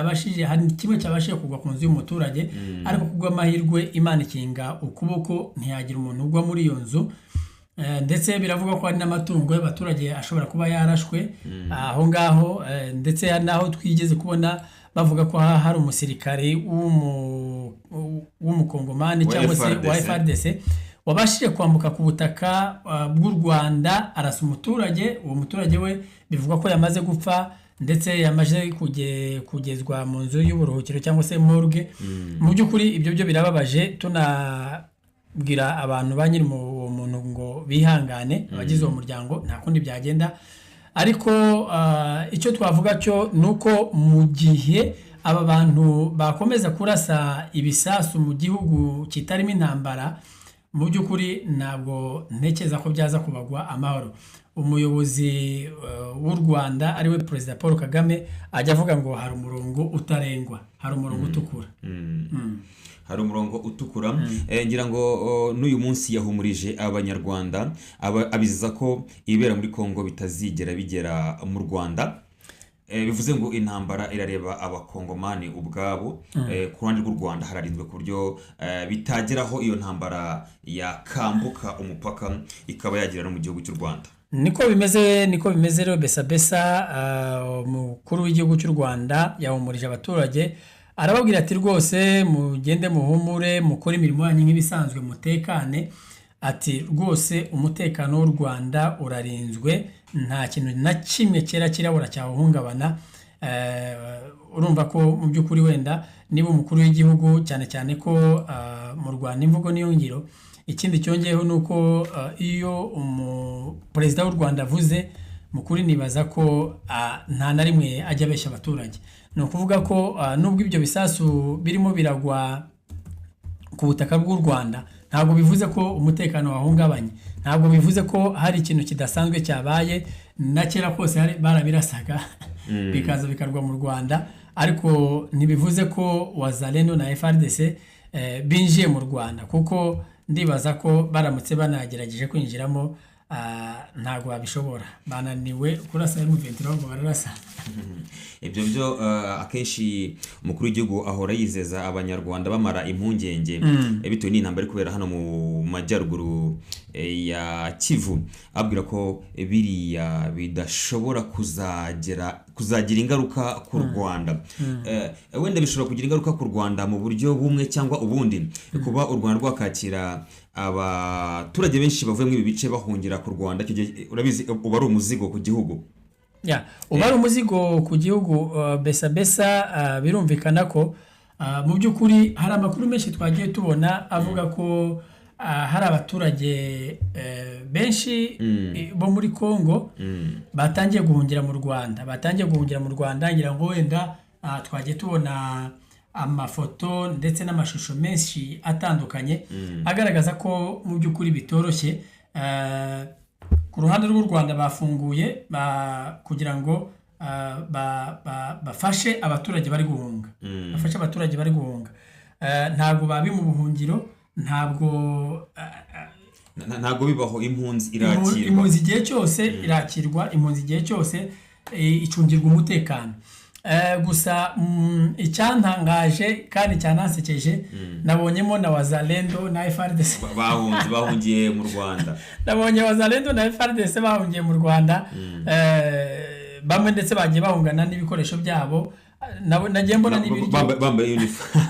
Byabashije, hari kimwe cyabashije kugwa ku nzu y'umuturage, ariko kubw'amahirwe Imana ikinga ukuboko, ntiyagira umuntu ugwa muri iyo nzu. Ndetse biravugwa ko hari n'amatungo y'abaturage ashobora kuba yarashwe aho ngaho, ndetse hari n'aho twigeze kubona bavuga ko hari umusirikare w'umukongomani wa cyangwa se wa FARDC. FARDC wabashije kwambuka ku butaka bw'u Rwanda, arasa umuturage. Uwo muturage we bivugwa ko yamaze gupfa, ndetse yamaze kugezwa mu nzu y'uburuhukiro cyangwa se morgue. Mu by'ukuri ibyo byo birababaje. Tunabwira abantu ba nyiri uwo muntu ngo bihangane, abagize uwo muryango, nta kundi byagenda. Ariko icyo twavuga cyo ni uko mu gihe aba bantu bakomeza kurasa ibisasu mu gihugu kitarimo intambara, mu by'ukuri ntabwo ntekereza ko byaza kubagwa amahoro. Umuyobozi w'u Rwanda, ariwe Perezida Paul Kagame, ajya avuga ngo hari umurongo utarengwa, hari umurongo utukura. Hari umurongo utukura. Ngira ngo n'uyu munsi yahumurije Abanyarwanda, abizeza ko ibibera muri Kongo bitazigera bigera mu Rwanda. Bivuze ngo intambara irareba Abakongomani ubwabo. Ku ruhande rw'u Rwanda hararinzwe ku buryo bitageraho iyo ntambara yakambuka umupaka ikaba yagera no mu gihugu cy'u Rwanda. Niko bimeze, niko bimeze rero. Besa besa, umukuru w'igihugu cy'u Rwanda yahumurije abaturage, arababwira ati: "Rwose mugende muhumure, mukore imirimo yanyu nk'ibisanzwe, mutekane." Ati: "Rwose umutekano w'u Rwanda urarinzwe, nta kintu na kimwe cyera kirabura cyawuhungabana." Urumva ko mu by'ukuri wenda niba umukuru w'igihugu, cyane cyane ko mu Rwanda imvugo niyo ngiro. Ikindi cyongeyeho ni uko iyo perezida w'u Rwanda avuze, mu kuri nibaza ko nta na rimwe ajya abeshya abaturage. Ni ukuvuga ko nubwo ibyo bisasu birimo biragwa ku butaka bw'u Rwanda, ntabwo bivuze ko umutekano wahungabanye, ntabwo bivuze ko hari ikintu kidasanzwe cyabaye. Na kera kose barabirasaga bikaza bikarwa mu Rwanda, ariko ntibivuze ko Wazalendo na FARDC binjiye mu Rwanda, kuko ndibaza ko baramutse banagerageje kwinjiramo, ntabwo babishobora. Bananiwe kurasa M23 ngo bararasa. Ibyo byo akenshi umukuru w'igihugu ahora yizeza Abanyarwanda, bamara impungenge bitewe n'intambara iri kubera hano mu majyaruguru ya Kivu, ababwira ko biriya bidashobora kuzagira ingaruka ku Rwanda. Wenda bishobora kugira ingaruka ku Rwanda mu buryo bumwe cyangwa ubundi, kuba u Rwanda rwakakira abaturage benshi bavuye muri ibi bice bahungira ku Rwanda. Icyo gihe urabizi uba ari umuzigo ku gihugu. Ya, uba ari umuzigo ku gihugu. Besa besa, birumvikana ko mu by'ukuri hari amakuru menshi twagiye tubona avuga ko hari abaturage benshi bo muri Congo batangiye guhungira mu Rwanda, batangiye guhungira mu Rwanda. Ngira ngo wenda twagiye tubona amafoto ndetse n'amashusho menshi atandukanye agaragaza ko mu by'ukuri bitoroshye. Ku ruhande rw'u Rwanda bafunguye kugira ngo bafashe abaturage bari guhunga, bafashe abaturage bari guhunga. Ntabwo babi mu buhungiro, ntabwo Ntabwo bibaho, impunzi irakirwa. Impunzi igihe cyose irakirwa, impunzi igihe cyose icungirwa umutekano. Gusa icyantangaje kandi cyanansekeje, nabonyemo na Wazalendo na FARDC. Bahunze, bahungiye mu Rwanda. Nabonye Wazalendo na FARDC bahungiye mu Rwanda. Bamwe ndetse bagiye bahungana n'ibikoresho byabo. Nagiye mbona n'ibiryo. Bambaye uniform.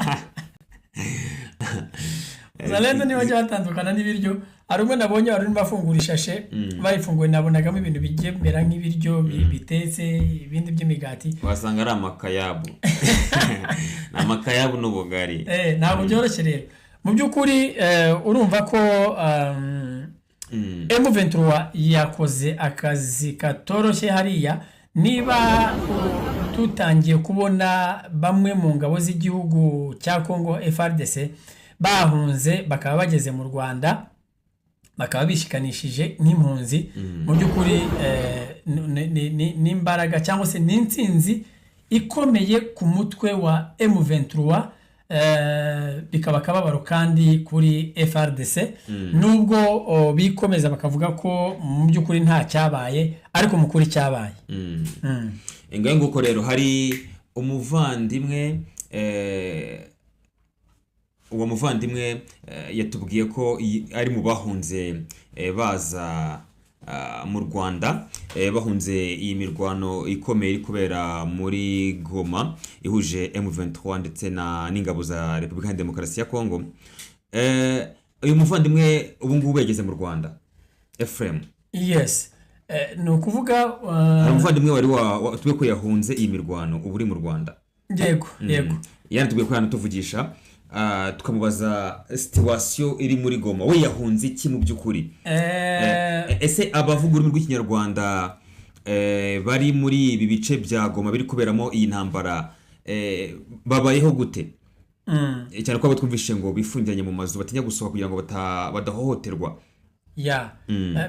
Wazalendo ntibajya batandukana n'ibiryo. Hari umwe nabonye wari urimo afungura ishashe, bayifunguye nabonagamo ibintu bigiye bimera nk'ibiryo bitetse, ibindi by'imigati. Wasanga ari amakayabu, ni amakayabu n'ubugari. Ntabwo byoroshye rero mu by'ukuri. Urumva ko M23 yakoze akazi katoroshye hariya. Niba tutangiye kubona bamwe mu ngabo z'igihugu cya Congo FARDC bahunze bakaba bageze mu Rwanda, bakaba bishikanishije nk'impunzi, mu by'ukuri n'imbaraga cyangwa se n'intsinzi ikomeye ku mutwe wa M23, bikaba akababaro kandi kuri FARDC, nubwo bikomeza bakavuga ko mu by'ukuri nta cyabaye, ariko mu kuri cyabaye. Ngaho nguko rero hari Umuvandimwe, uwo muvandimwe yatubwiye ko ari mu bahunze baza mu Rwanda, bahunze iyi mirwano ikomeye iri kubera muri Goma ihuje M23 ndetse n'ingabo za Repubulika ya Demokarasi ya Kongo. Uyu muvandimwe ubu ngubu yageze mu Rwanda, Ephraim. Yes. Ni ukuvuga Hari umuvandimwe wari watubwiye ko yahunze iyi mirwano, ubu uri mu Rwanda. Yego. Yanatubwiye ko yanatuvugisha, tukamubaza situation iri muri Goma, we yahunze iki mu by'ukuri? Ese abavuga ururimi rw'Ikinyarwanda bari muri ibi bice bya Goma biri kuberamo iyi ntambara babayeho gute? Cyane ko abo twumvise ngo bifungiranye mu mazu, batinya gusohoka kugira ngo badahohoterwa. Ya.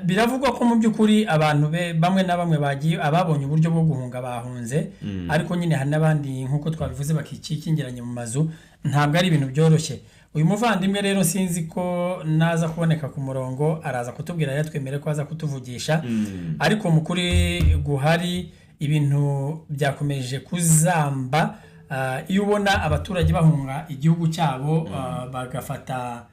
Biravugwa ko mu by'ukuri abantu bamwe na bamwe bagiye, ababonye uburyo bwo guhunga bahunze, ariko nyine hari n'abandi nk'uko twabivuze bakikingiranye mu mazu. Ntabwo ari ibintu byoroshye. Uyu muvandimwe rero sinzi ko naza kuboneka ku murongo, araza kutubwira, yatwemere ko aza kutuvugisha. Ariko mu kuri guhari ibintu byakomeje kuzamba. Iyo ubona abaturage bahunga igihugu cyabo, bagafata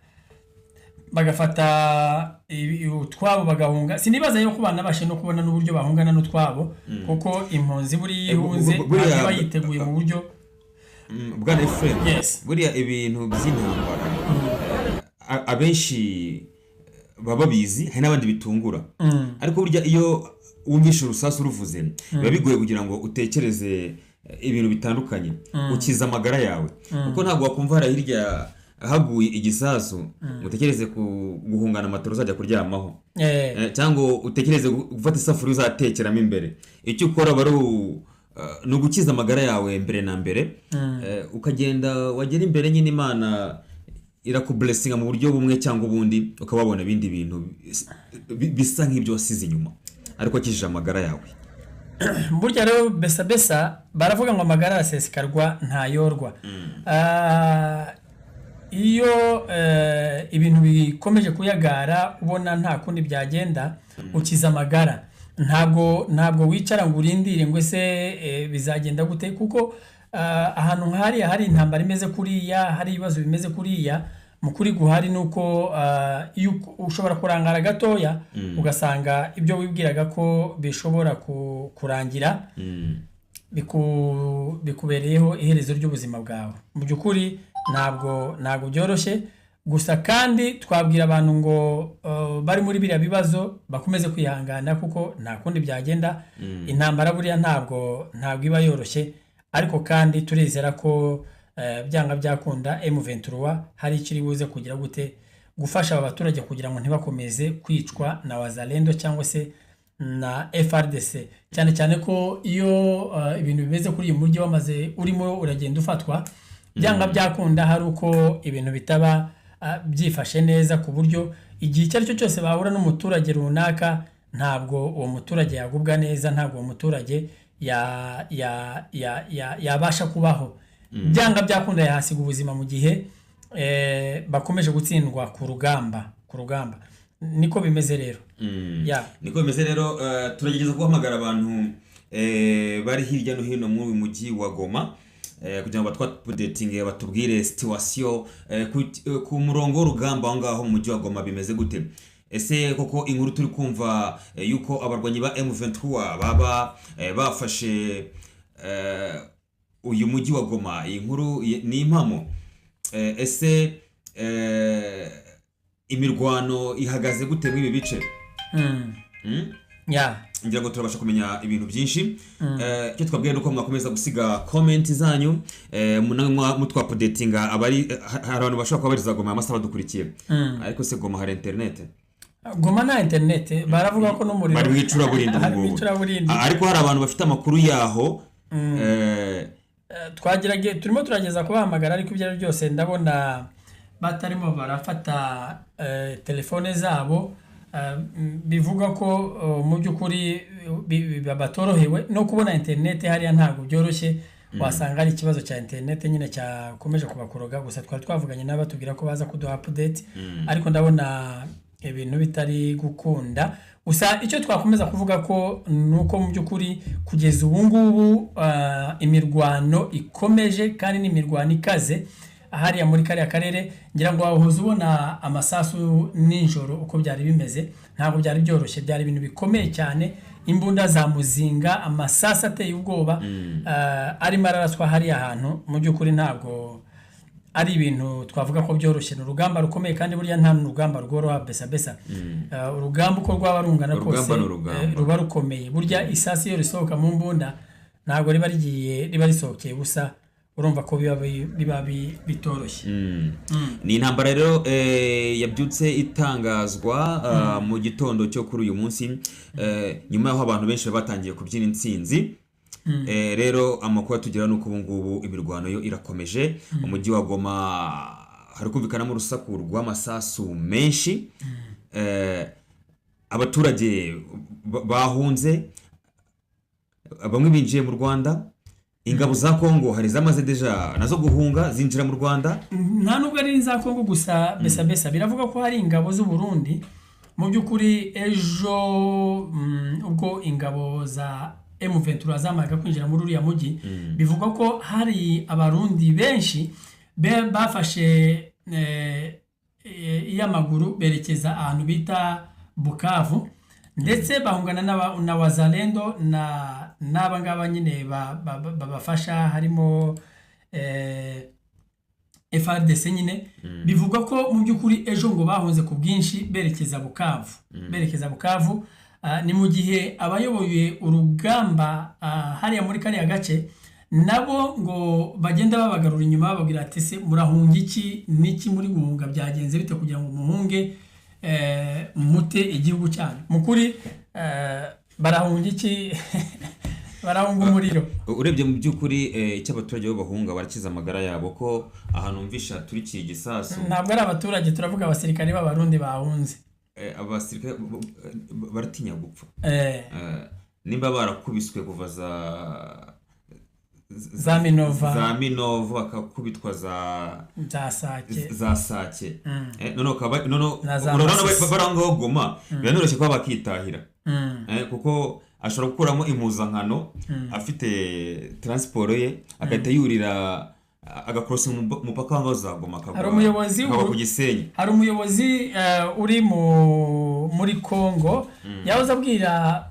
utwabo bagahunga, sinibaza yuko banabashe no kubona n'uburyo bahungana n'utwabo, kuko impunzi buriya ihunze ntabwo iba yiteguye mu buryo. Bwana Ephraim, Yes. buriya ibintu by'intambara abenshi baba babizi, hari n'abandi bitungura, ariko burya iyo wumvishe urusasu ruvuze biba bigoye kugira ngo utekereze ibintu bitandukanye, ukiza amagara yawe, kuko ntabwo wakumva hariya hirya haguye igisasu ngo utekereze guhungana matera uzajya kuryamaho, cyangwa utekereze gufata isafuriya uzatekeramo imbere. Icyo ukora aba ari ni ugukiza amagara yawe mbere na mbere, ukagenda, wagera imbere nyine Imana irakublessinga mu buryo bumwe cyangwa ubundi, ukaba wabona ibindi bintu bisa nk'ibyo wasize inyuma, ariko wakijije amagara yawe. Burya rero besa besa baravuga ngo amagara arasesikarwa ntayorwa. Iyo ibintu bikomeje kuyagara, ubona nta kundi byagenda, ukiza amagara. Ntabwo wicara ngo urindire ngo ese bizagenda gute, kuko ahantu nk'hariya hari intambara imeze kuriya, hari ibibazo bimeze kuriya, mu kuri guhari ni uko iyo ushobora kurangara gatoya, ugasanga ibyo wibwiraga ko bishobora kurangira bikubereyeho iherezo ry'ubuzima bwawe. Mu by'ukuri ntabwo byoroshye. Gusa kandi twabwira abantu ngo bari muri biriya bibazo bakomeze kwihangana, kuko nta kundi byagenda. Intambara buriya ntabwo iba yoroshye, ariko kandi turizera ko byanga byakunda M23 hari icyo iri buze kugira gute gufasha aba baturage kugira ngo ntibakomeze kwicwa na Wazalendo cyangwa se na FARDC, cyane cyane ko iyo ibintu bimeze kuri uyu mujyi wamaze urimo uragenda ufatwa, byanga byakunda hari uko ibintu bitaba byifashe neza, ku buryo igihe icyo ari cyo cyose bahura n'umuturage runaka, ntabwo uwo muturage yagubwa neza, ntabwo uwo muturage yabasha kubaho. Byanga byakunda yahasiga ubuzima mu gihe bakomeje gutsindwa ku rugamba. Ku rugamba niko bimeze rero. Ya. Niko bimeze rero. Turagerageza guhamagara abantu bari hirya no hino muri uyu mujyi wa Goma kugira ngo batwaupdatinge, batubwire situation ku murongo w'urugamba aho ngaho mu mujyi wa Goma bimeze gute. Ese koko inkuru turi kumva yuko abarwanyi ba M23 baba bafashe uyu mujyi wa Goma, iyi nkuru ni impamo? Ese imirwano ihagaze gute muri ibi bice? Ya. Ngira ngo turabasha kumenya ibintu byinshi. Icyo twabwiye ni uko mwakomeza gusiga comment zanyu, mutwaupdatinga. Abari hari abantu bashobora kuba bariza Goma amasaha badukurikiye, ariko se Goma hari internet? Goma nta internet, baravuga ko n'umuriro Bari mu icuraburindi ubu Hari mu ngubu. icuraburindi. Ariko hari abantu bafite amakuru yaho. Turimo turageza kubahamagara, ariko ibyo ari byo byose ndabona batarimo barafata telefone zabo. Bivuga ko mu by'ukuri batorohewe no kubona internet hariya, ntabwo byoroshye. Wasanga ari ikibazo cya internet nyine cyakomeje kubakoroga. Gusa twari twavuganye nabo batubwira ko baza kuduha update, ariko ndabona ibintu bitari gukunda. Gusa icyo twakomeza kuvuga ko ni uko mu by'ukuri kugeza ubu ngubu imirwano ikomeje, kandi ni imirwano ikaze hariya muri kariya karere. Ngira ngo wahoze ubona amasasu nijoro uko byari bimeze, ntabwo byari byoroshye, byari ibintu bikomeye cyane, imbunda za muzinga, amasasu ateye ubwoba arimo araraswa hariya hantu. Mu by'ukuri ntabwo ari ibintu twavuga ko byoroshye, ni urugamba rukomeye, kandi burya nta rugamba rworoha besa besa. Urugamba uko rwaba rungana kose, Urugamba ni urugamba. Ruba rukomeye. Burya isasu iyo risohoka mu mbunda ntabwo riba rigiye, riba risohokeye busa, urumva ko biba bitoroshye. Ni intambara rero yabyutse itangazwa mu gitondo cyo kuri uyu munsi, nyuma y'aho abantu benshi bari batangiye kubyina intsinzi. Rero amakuru atugeraho ni uko ubu ngubu imirwano yo irakomeje. Umujyi wa Goma hari kumvikanamo urusaku rw'amasasu menshi. Abaturage bahunze, bamwe binjiye mu Rwanda. Ingabo za Kongo hari zamaze déjà nazo guhunga zinjira mu Rwanda. Nta nubwo ari iza Kongo gusa besa besa, biravuga ko hari ingabo z'u Burundi. Mu by'ukuri ejo ubwo ingabo za M23 zamaraga kwinjira muri uriya mujyi, bivugwa ko hari Abarundi benshi bafashe iy'amaguru berekeza ahantu bita Bukavu, ndetse bahungana na Wazalendo na n'aba ngaba nyine babafasha, harimo FARDC nyine. Bivugwa ko mu by'ukuri ejo ngo bahunze ku bwinshi berekeza Bukavu, berekeza Bukavu. Ni mu gihe abayoboye urugamba hariya muri kariya gace nabo ngo bagenda babagarura inyuma, bababwira ati: "Se murahunga iki niki? Muri guhunga byagenze bite kugira ngo muhunge, mute igihugu cyanyu?" Mu kuri barahunga iki? Barahunga umuriro. Urebye mu by'ukuri icyo abaturage bo bahunga, barakiza amagara yabo, ko ahantu mvisha turikiye igisasu. Ntabwo ari abaturage, turavuga abasirikare b'Abarundi bahunze. Abasirikare baratinya gupfa. Nimba barakubiswe kuva za Za Minova. Za Minova, bakakubitwa za za Sake. Za Sake. Noneho noneho Na za urabona Masisi. bari aho ngaho Goma, biranoroshye kuba bakitahira. Kuko ashobora gukuramo impuzankano afite transport ye, agahita yurira agakorosa umupaka w'aho za Goma, akagwa Hari umuyobozi akagwa ku Gisenyi. Hari umuyobozi uri muri Congo yahoze abwira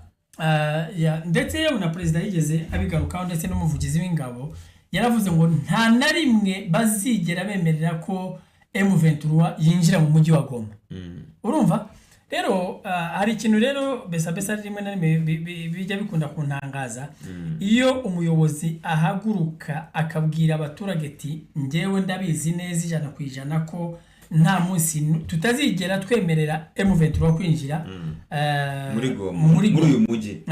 ndetse yewe na perezida yigeze abigarukaho, ndetse n'umuvugizi w'ingabo yaravuze ngo nta na rimwe bazigera bemerera ko M23 yinjira mu mujyi wa Goma. Urumva rero hari ikintu rero besa besa rimwe na rimwe bijya bikunda kuntangaza, iyo umuyobozi ahaguruka akabwira abaturage ati: "Njyewe ndabizi neza 100% ko nta munsi tutazigera twemerera M23 kwinjira muri Goma, muri muri Goma." uyu mujyi.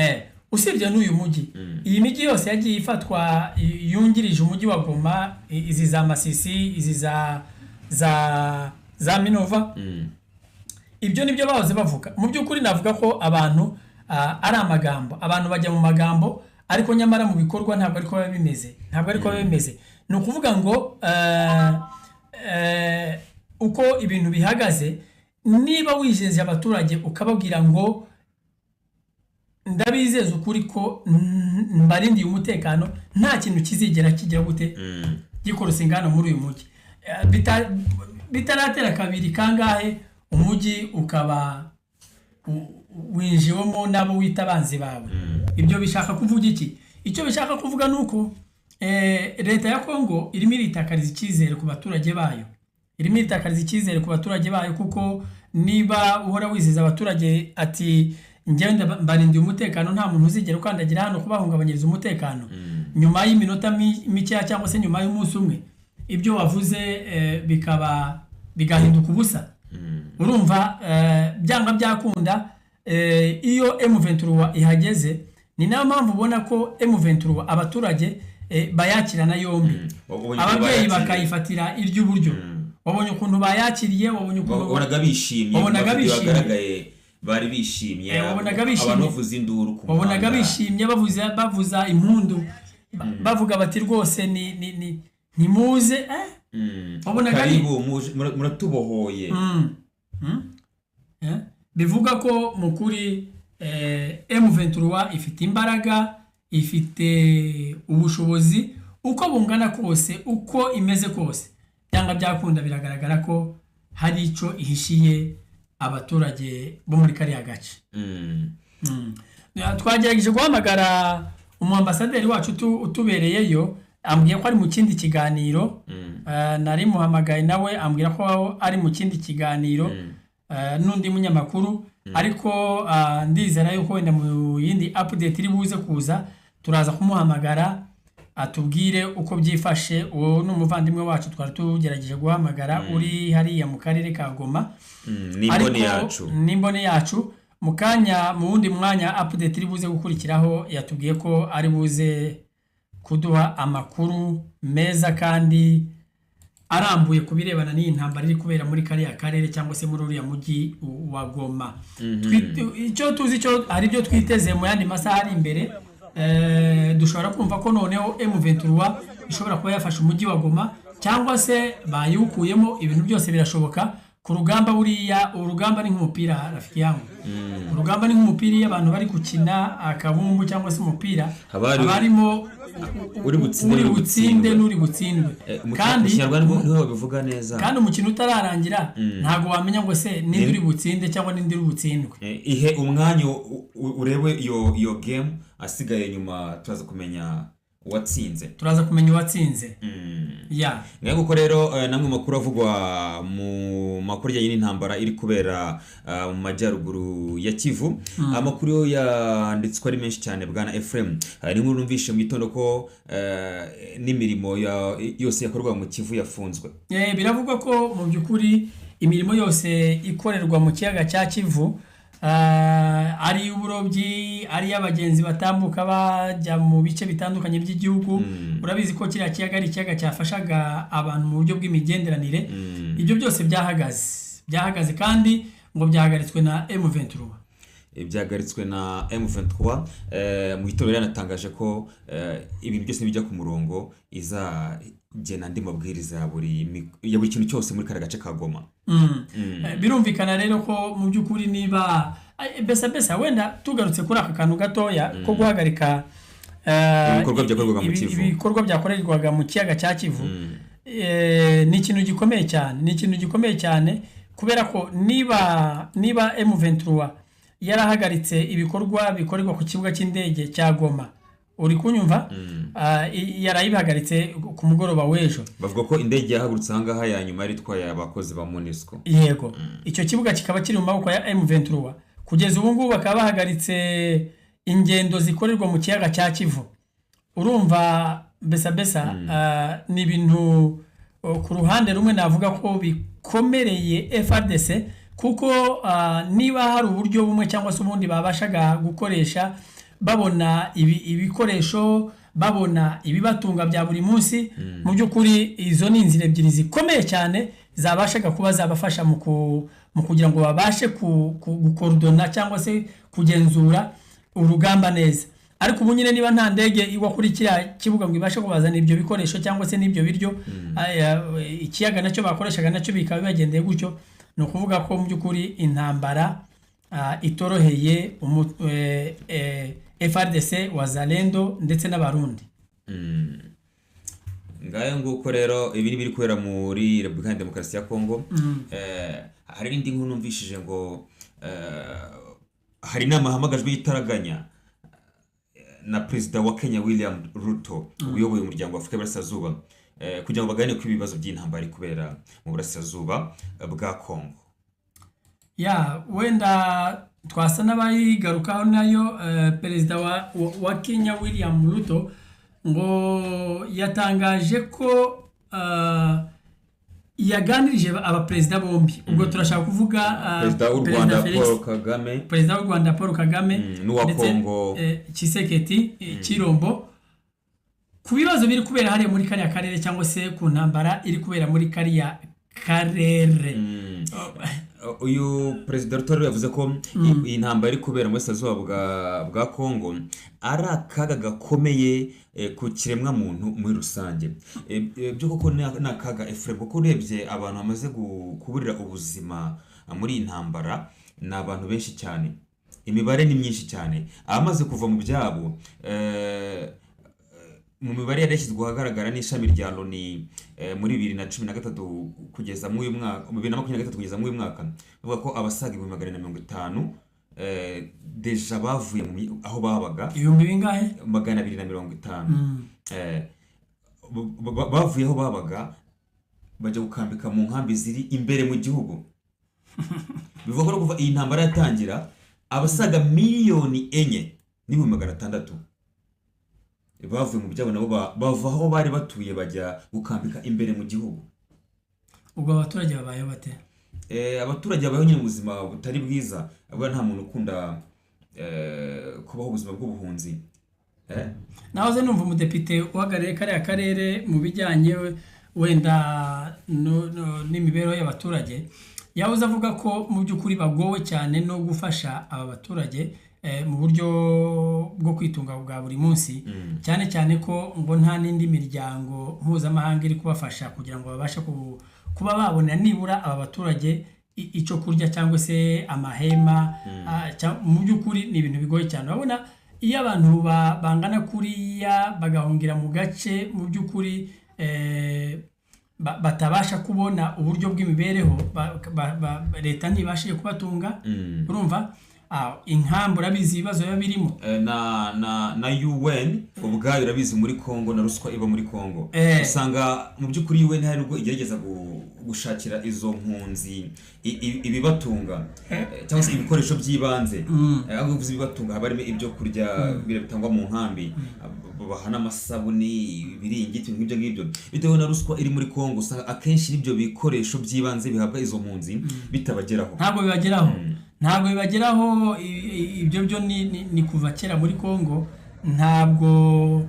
Usibye n'uyu mujyi, iyi mijyi yose yagiye ifatwa yungirije umujyi wa Goma, izi za Masisi, izi za Minova, ibyo nibyo bahoze bavuga. Mu by'ukuri navuga ko abantu ari amagambo, abantu bajya mu magambo, ariko nyamara mu bikorwa ntabwo ariko biba bimeze, ntabwo ariko biba bimeze. Ni ukuvuga ngo uko ibintu bihagaze, niba wijeje abaturage ukababwira ngo: "Ndabizeza ukuri ko mbarindiye umutekano, nta kintu kizigera kigira gute gikorosa ingano muri uyu mujyi," bitaratera kabiri kangahe umujyi ukaba winjiwemo n'abo wita abanzi bawe, ibyo bishaka kuvuga iki? Icyo bishaka kuvuga ni uko leta ya Kongo irimo iritakariza icyizere ku baturage bayo, irimo iritakariza icyizere ku baturage bayo, kuko niba uhora wizeza abaturage ati: "Njyewe mbarindiye umutekano, nta muntu uzigera ukandagira hano kubahungabanyiriza umutekano," nyuma y'iminota mikeya cyangwa se nyuma y'umunsi umwe ibyo wavuze bikaba bigahinduka ubusa, urumva byanga byakunda iyo M23 ihageze. Ni nayo mpamvu ubona ko M23 abaturage bayakirana yombi. Wabonye ukuntu ababyeyi bayakiriye. Bakayifatira iry'uburyo. Wabonye ukuntu bayakiriye, wabonye ukuntu Wabonaga bishimye. Wabonaga Mu mavideo bishimye. yagaragaye bari bishimye. Wabonaga bishimye. Abantu bavuza induru ku Wabonaga muhanda. bishimye, bavuza impundu, bavuga bati: "Rwose ni ntimuze." Wabonaga "Karibu, muratubohoye." Bivuga ko mu kuri M23 ifite imbaraga, ifite ubushobozi, uko bungana kose, uko imeze kose, byanga byakunda biragaragara ko hari icyo ihishiye abaturage bo muri kariya gace. Twagerageje guhamagara umuambasaderi wacu utubereyeyo, ambwiye ko ari mu kindi kiganiro. Nari muhamagaye nawe ambwira ko ari mu kindi kiganiro n'undi munyamakuru, ariko ndizera yuko wenda mu yindi update iri buze kuza turaza kumuhamagara atubwire uko byifashe. Uwo ni umuvandimwe wacu twari tugerageje guhamagara uri hariya mu karere ka Goma. N'imboni yacu. N'imboni yacu mu kanya, mu wundi mwanya update iri buze gukurikiraho yatubwiye ko ari buze kuduha amakuru meza kandi arambuye ku birebana n'iyi ntambara iri kubera muri kariya karere cyangwa se muri uriya mujyi wa Goma. Icyo tuzi cyo hari ibyo twiteze mu yandi masaha ari imbere. Dushobora kumva ko noneho M23 ishobora kuba yafashe umujyi wa Goma cyangwa se bayiwukuyemo. Ibintu byose birashoboka ku rugamba. Buriya urugamba ni nk'umupira, rafiki yangu. Urugamba ni nk'umupira, iyo abantu bari gukina akabumbu cyangwa se umupira, haba harimo uri butsinde uri n'uri butsinde butsindwe. N'uri butsindwe. Mu Kinyarwanda niho babivuga neza. Kandi umukino utararangira ntabwo wamenya ngo se ninde uri butsinde cyangwa ninde uri butsindwe. Ihe umwanya urebe iyo game asigaye, nyuma turaza kumenya uwatsinze. Turaza kumenya uwatsinze ya. Ngaho kuko rero namwe mu makuru avugwa mu makuru ajyanye n'intambara iri kubera mu majyaruguru ya Kivu, amakuru yo yanditswe ari menshi cyane, bwana Ephraim. Hari n'inkuru numvishe mu gitondo ko n'imirimo yose yakorwa mu Kivu yafunzwe. Biravugwa ko mu by'ukuri imirimo yose ikorerwa mu kiyaga cya Kivu, ari iy'uburobyi, ari iy'abagenzi batambuka bajya mu bice bitandukanye by'igihugu. Urabizi ko kiriya kiyaga ari ikiyaga cyafashaga abantu mu buryo bw'imigenderanire. Ibyo byose byahagaze, kandi ngo byahagaritswe na M23. Byahagaritswe na M23. Mu gitondo yari yanatangaje ko ibintu byose bijya ku murongo izagena andi mabwiriza ya buri kintu cyose muri kariya gace ka Goma. Birumvikana rero ko mu by'ukuri niba besa wenda tugarutse kuri aka kantu gatoya ko guhagarika ibikorwa byakorerwaga mu Kivu. Ibikorwa byakorerwaga mu kiyaga cya Kivu, ni ikintu gikomeye cyane, ni ikintu gikomeye cyane, kubera ko niba M23 yarahagaritse ibikorwa bikorerwa ku kibuga cy'indege cya Goma, uri kunyumva? Yarayibihagaritse ku mugoroba w'ejo. Bavuga ko indege yahagurutse ahangaha ya nyuma yari itwaye abakozi ba MONUSCO. Yego, icyo kibuga kikaba kiri mu maboko ya M23. Kugeza ubu ngubu bakaba bahagaritse ingendo zikorerwa mu kiyaga cya Kivu. Urumva besa ni ibintu ku ruhande rumwe navuga ko bikomereye FARDC, kuko niba hari uburyo bumwe cyangwa se ubundi babashaga gukoresha babona ibikoresho, babona ibibatunga bya buri munsi, mu by'ukuri izo ni inzira ebyiri zikomeye cyane zabashaga kuba zabafasha mu kugira ngo babashe gukorodona cyangwa se kugenzura urugamba neza. Ariko ubu nyine niba nta ndege igwa kuri kiriya kibuga ngo ibashe kubazana ibyo bikoresho cyangwa se n'ibyo biryo, ikiyaga nacyo bakoreshaga nacyo bikaba bibagendeye gutyo, ni ukuvuga ko mu by'ukuri intambara itoroheye FARDC, Wazalendo ndetse n'Abarundi. Ngayo nguko rero, ibi ni biri kubera muri Repubulika ya Demokarasi ya Kongo. Hari n'indi nkuru numvishije ngo hari inama yahamagajwe y'itaraganya na perezida wa Kenya William Ruto uyoboye umuryango wa Afurika y'Iburasirazuba, kugira ngo baganire ku ibibazo by'intambara iri kubera mu burasirazuba bwa Kongo. Ya, wenda twasa n'abayigarukaho nayo. Perezida wa Kenya William Ruto ngo yatangaje ko yaganirije abaperezida bombi. Ubwo turashaka kuvuga perezida w'u Rwanda Paul Kagame, perezida w'u Rwanda Paul Kagame n'uwa ndetse, Kongo Tshisekedi Chilombo, ku bibazo biri kubera hariya muri kariya karere cyangwa se ku ntambara iri kubera muri kariya karere. Uyu perezida Ruto rero yavuze ko iyi ntambara iri kubera mu burasirazuba bwa Kongo ari akaga gakomeye ku kiremwamuntu muri rusange. Byo koko ni akaga, Ephraim, kuko urebye abantu bamaze kuburira ubuzima muri iyi ntambara. Ni abantu benshi cyane, imibare ni myinshi cyane abamaze kuva mu byabo. Mu mibare yari yashyizwe ahagaragara n'ishami rya Loni muri 2013 kugeza muri uyu mwaka, mu 2023 kugeza muri uyu mwaka, bavuga ko abasaga 250,000 déjà bavuye aho babaga. Ibihumbi bingahe? 250. Bavuye aho babaga bajya gukambika mu nkambi ziri imbere mu gihugu. Bivuga ko kuva iyi ntambara yatangira, abasaga 4,600,000 bavuye mu byabo, nabo bava aho bari batuye bajya gukambika imbere mu gihugu. Ubwo abaturage babayeho bate? Abaturage babayeho nyine mu buzima butari bwiza. Buriya nta muntu ukunda kubaho ubuzima bw'ubuhunzi. Nahoze numva umudepite uhagarariye kariya karere mu bijyanye wenda n'imibereho y'abaturage, yahoze avuga ko mu by'ukuri bagowe cyane no gufasha aba baturage mu buryo bwo kwitunga bwa buri munsi, cyane cyane ko ngo nta n'indi miryango mpuzamahanga iri kubafasha kugira ngo babashe kuba babona nibura aba baturage icyo kurya cyangwa se amahema. Mu by'ukuri ni ibintu bigoye cyane. Urabona iyo abantu bangana kuriya bagahungira mu gace, mu by'ukuri batabasha kubona uburyo bw'imibereho, leta ntibashije kubatunga. Urumva, inkambi urabizi ibibazo biba birimo. Na UN ubwayo urabizi muri Congo na ruswa iba muri Congo. Usanga mu by'ukuri UN hari ubwo igerageza gushakira izo mpunzi ibibatunga, cyangwa se ibikoresho by'ibanze. Aho uvuze ibibatunga haba harimo ibyo kurya bitangwa mu nkambi, babaha n'amasabuni, ibiringiti, ibintu nk'ibyo ngibyo. Bitewe na ruswa iri muri Congo, usanga akenshi n'ibyo bikoresho by'ibanze bihabwa izo mpunzi bitabageraho. Ntabwo bibageraho, ntabwo bibageraho. Ibyo byo ni kuva kera muri Congo. Ntabwo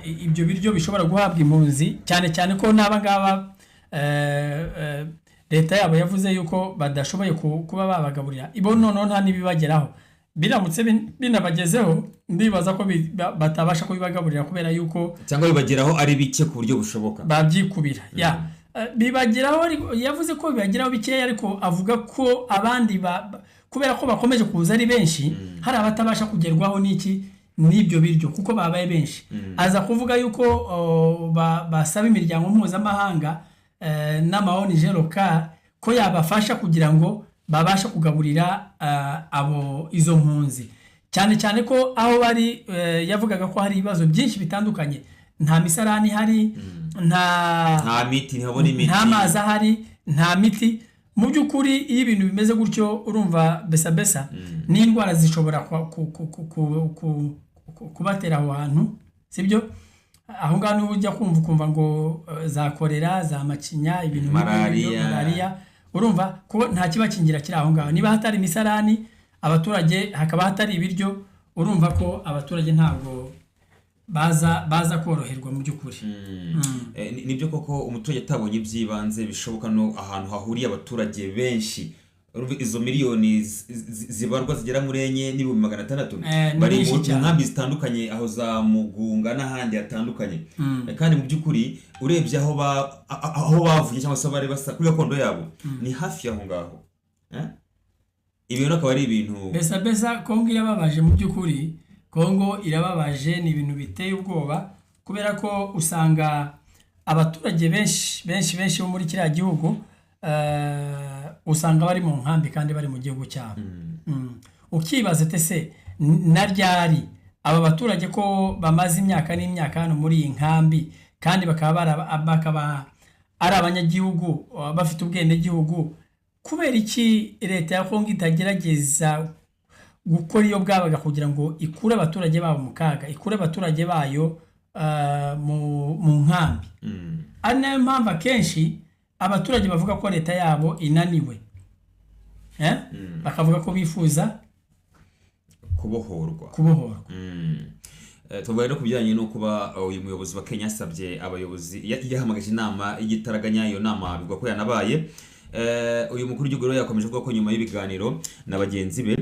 ibyo biryo bishobora guhabwa impunzi, cyane cyane ko n'aba ngaba leta yabo yavuze yuko badashoboye kuba babagaburira ibo. Noneho nta n'ibibageraho. Biramutse binabagezeho, ndibaza ko batabasha kubibagaburira kubera yuko cyangwa bibageraho ari bike ku buryo bushoboka. Babyikubira ya. Bibageraho yavuze ko bibageraho bikeya, ariko avuga ko abandi kubera ko bakomeje kuza ari benshi, hari abatabasha kugerwaho n'iki, n'ibyo biryo, kuko babaye benshi. Aza kuvuga yuko basaba imiryango mpuzamahanga n'ama ONG local ko yabafasha kugira ngo babashe kugaburira abo izo mpunzi, cyane cyane ko aho bari yavugaga ko hari ibibazo byinshi bitandukanye: nta misarani ihari, nta Nta miti, ntihabona imiti. Nta mazi ahari, nta miti. Mu by'ukuri iyo ibintu bimeze gutyo, urumva besa besa n'indwara zishobora kubatera aho hantu, sibyo? Aho ngaho niho ujya kumva ukumva ngo za korera, za macinya, ibintu nk'ibyo ngibyo. Malariya. Malariya. Urumva ko nta kibakingira kiri aho ngaho. Niba hatari imisarani abaturage, hakaba hatari ibiryo, urumva ko abaturage ntabwo baza koroherwa mu by'ukuri. Nibyo koko, umuturage atabonye iby'ibanze bishoboka, no ahantu hahuriye abaturage benshi. Urumva izo miliyoni zibarwa zigera muri 4,600,000 Ni bari nyinshi mu cyane. nkambi zitandukanye, aho za Mugunga n'ahandi hatandukanye. Kandi mu by'ukuri urebye aho bavuye cyangwa se aho bari basa kuri gakondo yabo ni hafi y'aho ngaho. Ibintu akaba ari ibintu Besa besa, Kongo irababaje. Mu by'ukuri Kongo irababaje, ni ibintu biteye ubwoba, kubera ko usanga abaturage benshi benshi benshi bo muri kiriya gihugu usanga bari mu nkambi kandi bari mu gihugu cyabo. Ukibaza ute se na ryari aba baturage ko bamaze imyaka n'imyaka hano muri iyi nkambi, kandi bakaba ari abanyagihugu bafite ubwenegihugu, kubera iki leta ya Kongo itagerageza gukora iyo bwabaga kugira ngo ikure abaturage babo mu kaga, ikure abaturage bayo mu nkambi? Ari nayo mpamvu akenshi abaturage bavuga ko leta yabo inaniwe, eh? Bakavuga ko bifuza kubohorwa. Kubohorwa. Tuvuga rero ku bijyanye no kuba uyu muyobozi wa Kenya yasabye abayobozi, yahamagaje inama y'igitaraganya. Iyo nama bivugwa ko yanabaye. Uyu mukuru w'igihugu rero yakomeje avuga ko nyuma y'ibiganiro na bagenzi be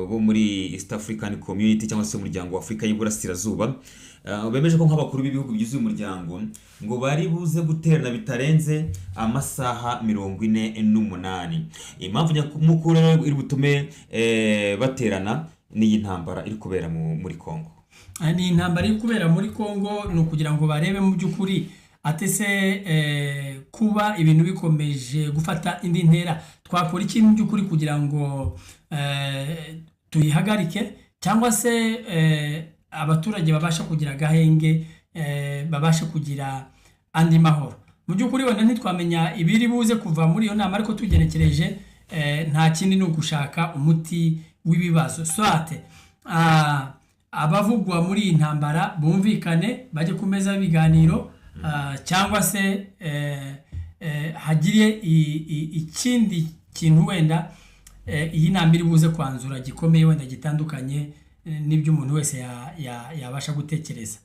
bo muri East African Community cyangwa se umuryango wa Afurika y'Iburasirazuba. Bemeje ko nk'abakuru b'ibihugu bigize uyu muryango ngo bari buze guterana bitarenze amasaha 48. Impamvu nyamukuru rero iri butume baterana ni iyi ntambara iri kubera muri Kongo. Ni intambara iri kubera muri Kongo, ni ukugira ngo barebe mu by'ukuri atese kuba ibintu bikomeje gufata indi ntera, twakora iki mu by'ukuri kugira ngo tuyihagarike, cyangwa se abaturage babashe kugira agahenge, babashe kugira andi mahoro. Mu by'ukuri wenda ntitwamenya ibiri buze kuva muri iyo nama, ariko tugenekereje nta kindi ni ugushaka umuti w'ibibazo, swate abavugwa muri iyi ntambara bumvikane bajye ku meza y'ibiganiro, cyangwa se hagire ikindi kintu wenda iyi nama iri buze kwanzura gikomeye, wenda gitandukanye n'ibyo umuntu wese yabasha gutekereza.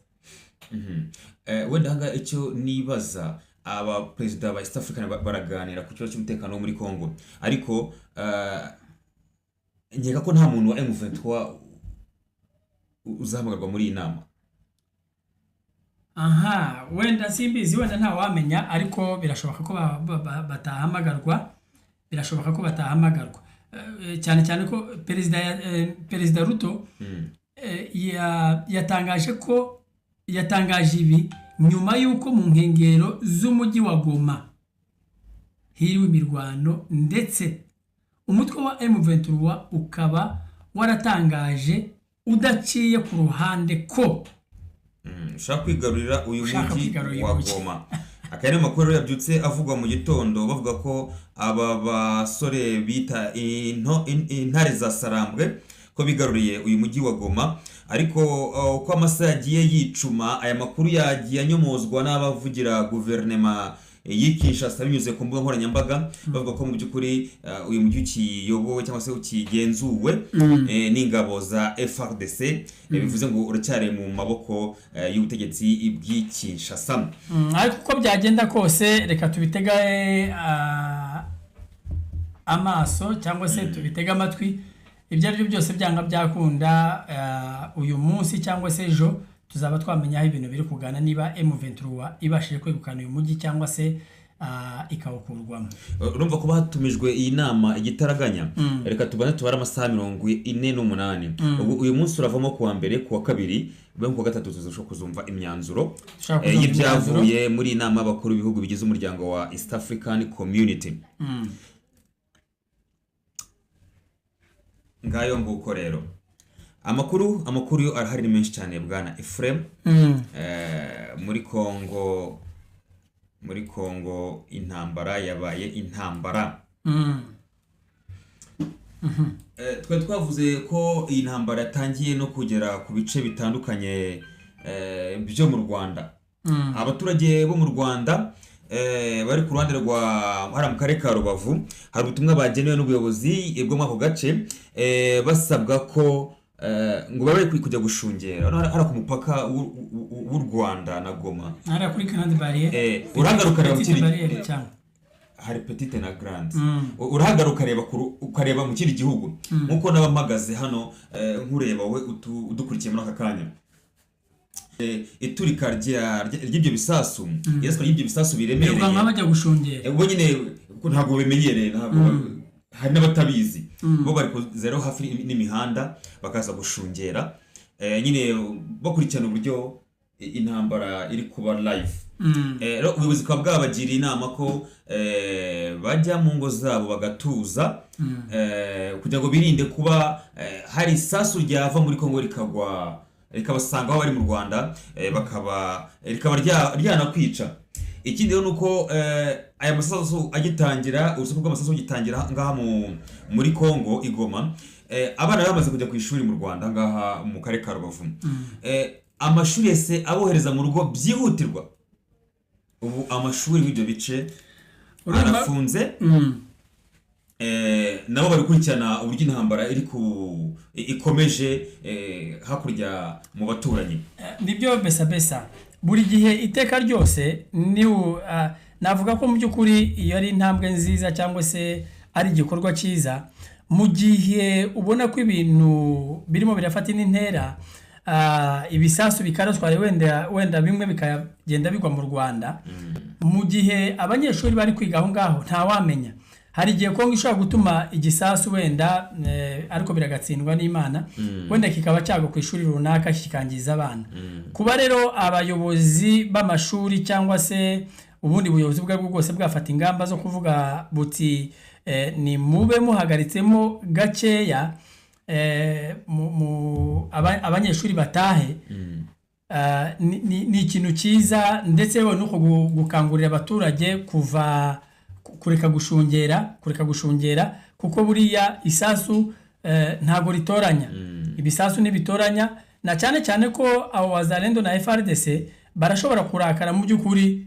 Wenda ahangaha icyo nibaza, aba perezida ba East African baraganira ku kibazo cy'umutekano wo muri Congo, ariko nkeka ko nta muntu wa M23 uzahamagarwa muri iyi nama. Aha wenda simbizi, wenda ntawamenya, ariko birashoboka ko batahamagarwa, birashoboka ko batahamagarwa, cyane cyane ko perezida Ruto yatangaje ko yatangaje ibi nyuma y'uko mu nkengero z'umujyi wa Goma hiriwe imirwano, ndetse umutwe wa M23 ukaba waratangaje udaciye ku ruhande ko ushaka kwigarurira uyu Ushaka mujyi kwigarurira wa uyu mujyi. Goma. Aka ni amakuru rero yabyutse avugwa mu gitondo, bavuga ko aba basore bita intare za Sarambwe ko bigaruriye uyu mujyi wa Goma, ariko uko amasaha yagiye yicuma aya makuru yagiye anyomozwa n'abavugira guverinema y'i Kinshasa binyuze ku mbuga nkoranyambaga, bavuga ko mu by'ukuri uyu mujyi ukiyobowe cyangwa se ukigenzuwe n'ingabo za FARDC, bivuze ngo uracyari mu maboko y'ubutegetsi bw'i Kinshasa. Ariko uko byagenda kose reka tubitege amaso cyangwa se tubitege amatwi. Ibyo ari byo byose byanga byakunda, uyu munsi cyangwa se ejo tuzaba twamenya aho ibintu biri kugana, niba M23 ibashije kwegukana uyu mujyi cyangwa se ikawukurwamo. Urumva ko batumijwe iyi nama igitaraganya, reka tubane tubare amasaha 48. Ubu uyu munsi uravamo kuwa mbere, kuwa kabiri, ube kuwa gatatu tuzashobora kuzumva imyanzuro Dushobora kuzumva y'ibyavuye muri iyi nama y'abakuru b'ibihugu bigize umuryango wa East African Community. Ngayo nguko rero amakuru yo arahari ni menshi cyane, bwana Ephraim. Muri Kongo intambara yabaye intambara. Twari twavuze ko iyi ntambara yatangiye no kugera ku bice bitandukanye byo mu Rwanda. Abaturage bo mu Rwanda bari ku ruhande rwa hariya mu karere ka Rubavu, hari ubutumwa bagenewe n'ubuyobozi bwo muri ako gace, basabwa ko ngo babe bari kujya gushungera hariya ku mupaka w'u Rwanda na Goma. Hariya kuri Grande Barriere. Urahagaruka reba mu Petite kindi Barriere cyangwa hari petite na grande. Urahagaruka ukareba mu kindi gihugu, nkuko naba mpagaze hano nkureba wowe udukurikiye muri aka kanya. Iturika ry'ibyo bisasu, iraswa ry'ibyo bisasu biremereye, birukanka bajya gushungera. Ubwo nyine ko ntabwo bimenyereye, ntabwo hari n'abatabizi, bo bari kuzeraho hafi n'imihanda bakaza gushungera, nyine bakurikirana uburyo intambara iri kuba live. Rero ubuyobozi bukaba bwabagiriye inama ko bajya mu ngo zabo bagatuza, kugira ngo birinde kuba hari isasu ryava muri Kongo rikagwa rikabasanga aho bari mu Rwanda, bakaba rikaba ryanakwica. Ikindi rero ni uko aya masasu agitangira, urusaku rw'amasasu rugitangira ngaha muri Kongo i Goma, abana bari bamaze kujya ku ishuri mu Rwanda ngaha mu karere ka Rubavu. Amashuri yese abohereza mu rugo byihutirwa. Ubu amashuri w'ibyo bice arafunze. Nabo bari gukurikirana uburyo intambara iri ku ikomeje hakurya mu baturanyi. Nibyo besa besa, buri gihe iteka ryose ni navuga ko mu by'ukuri iyo ari intambwe nziza cyangwa se ari igikorwa cyiza, mu gihe ubona ko ibintu birimo birafata indi ntera. ibisasu bikaraswa wenda bimwe bikagenda bigwa mu Rwanda, mu gihe abanyeshuri bari kwiga aho ngaho ntawamenya. Hari igihe Kongo ishobora gutuma igisasu wenda, ariko biragatsindwa n'Imana, wenda kikaba cyagwa ku ishuri runaka kikangiza abana. Kuba rero abayobozi b'amashuri cyangwa se ubundi buyobozi ubwo aribwo bwose bwafata ingamba zo kuvuga buti ni mube muhagaritsemo gakeya, abanyeshuri batahe, ni ikintu cyiza. Ndetse yewe nuko gukangurira abaturage kuva kureka gushungera, kuko buriya isasu ntabwo ritoranya, ibisasu ntibitoranya, na cyane cyane ko abo Wazalendo na FARDC barashobora kurakara mu by'ukuri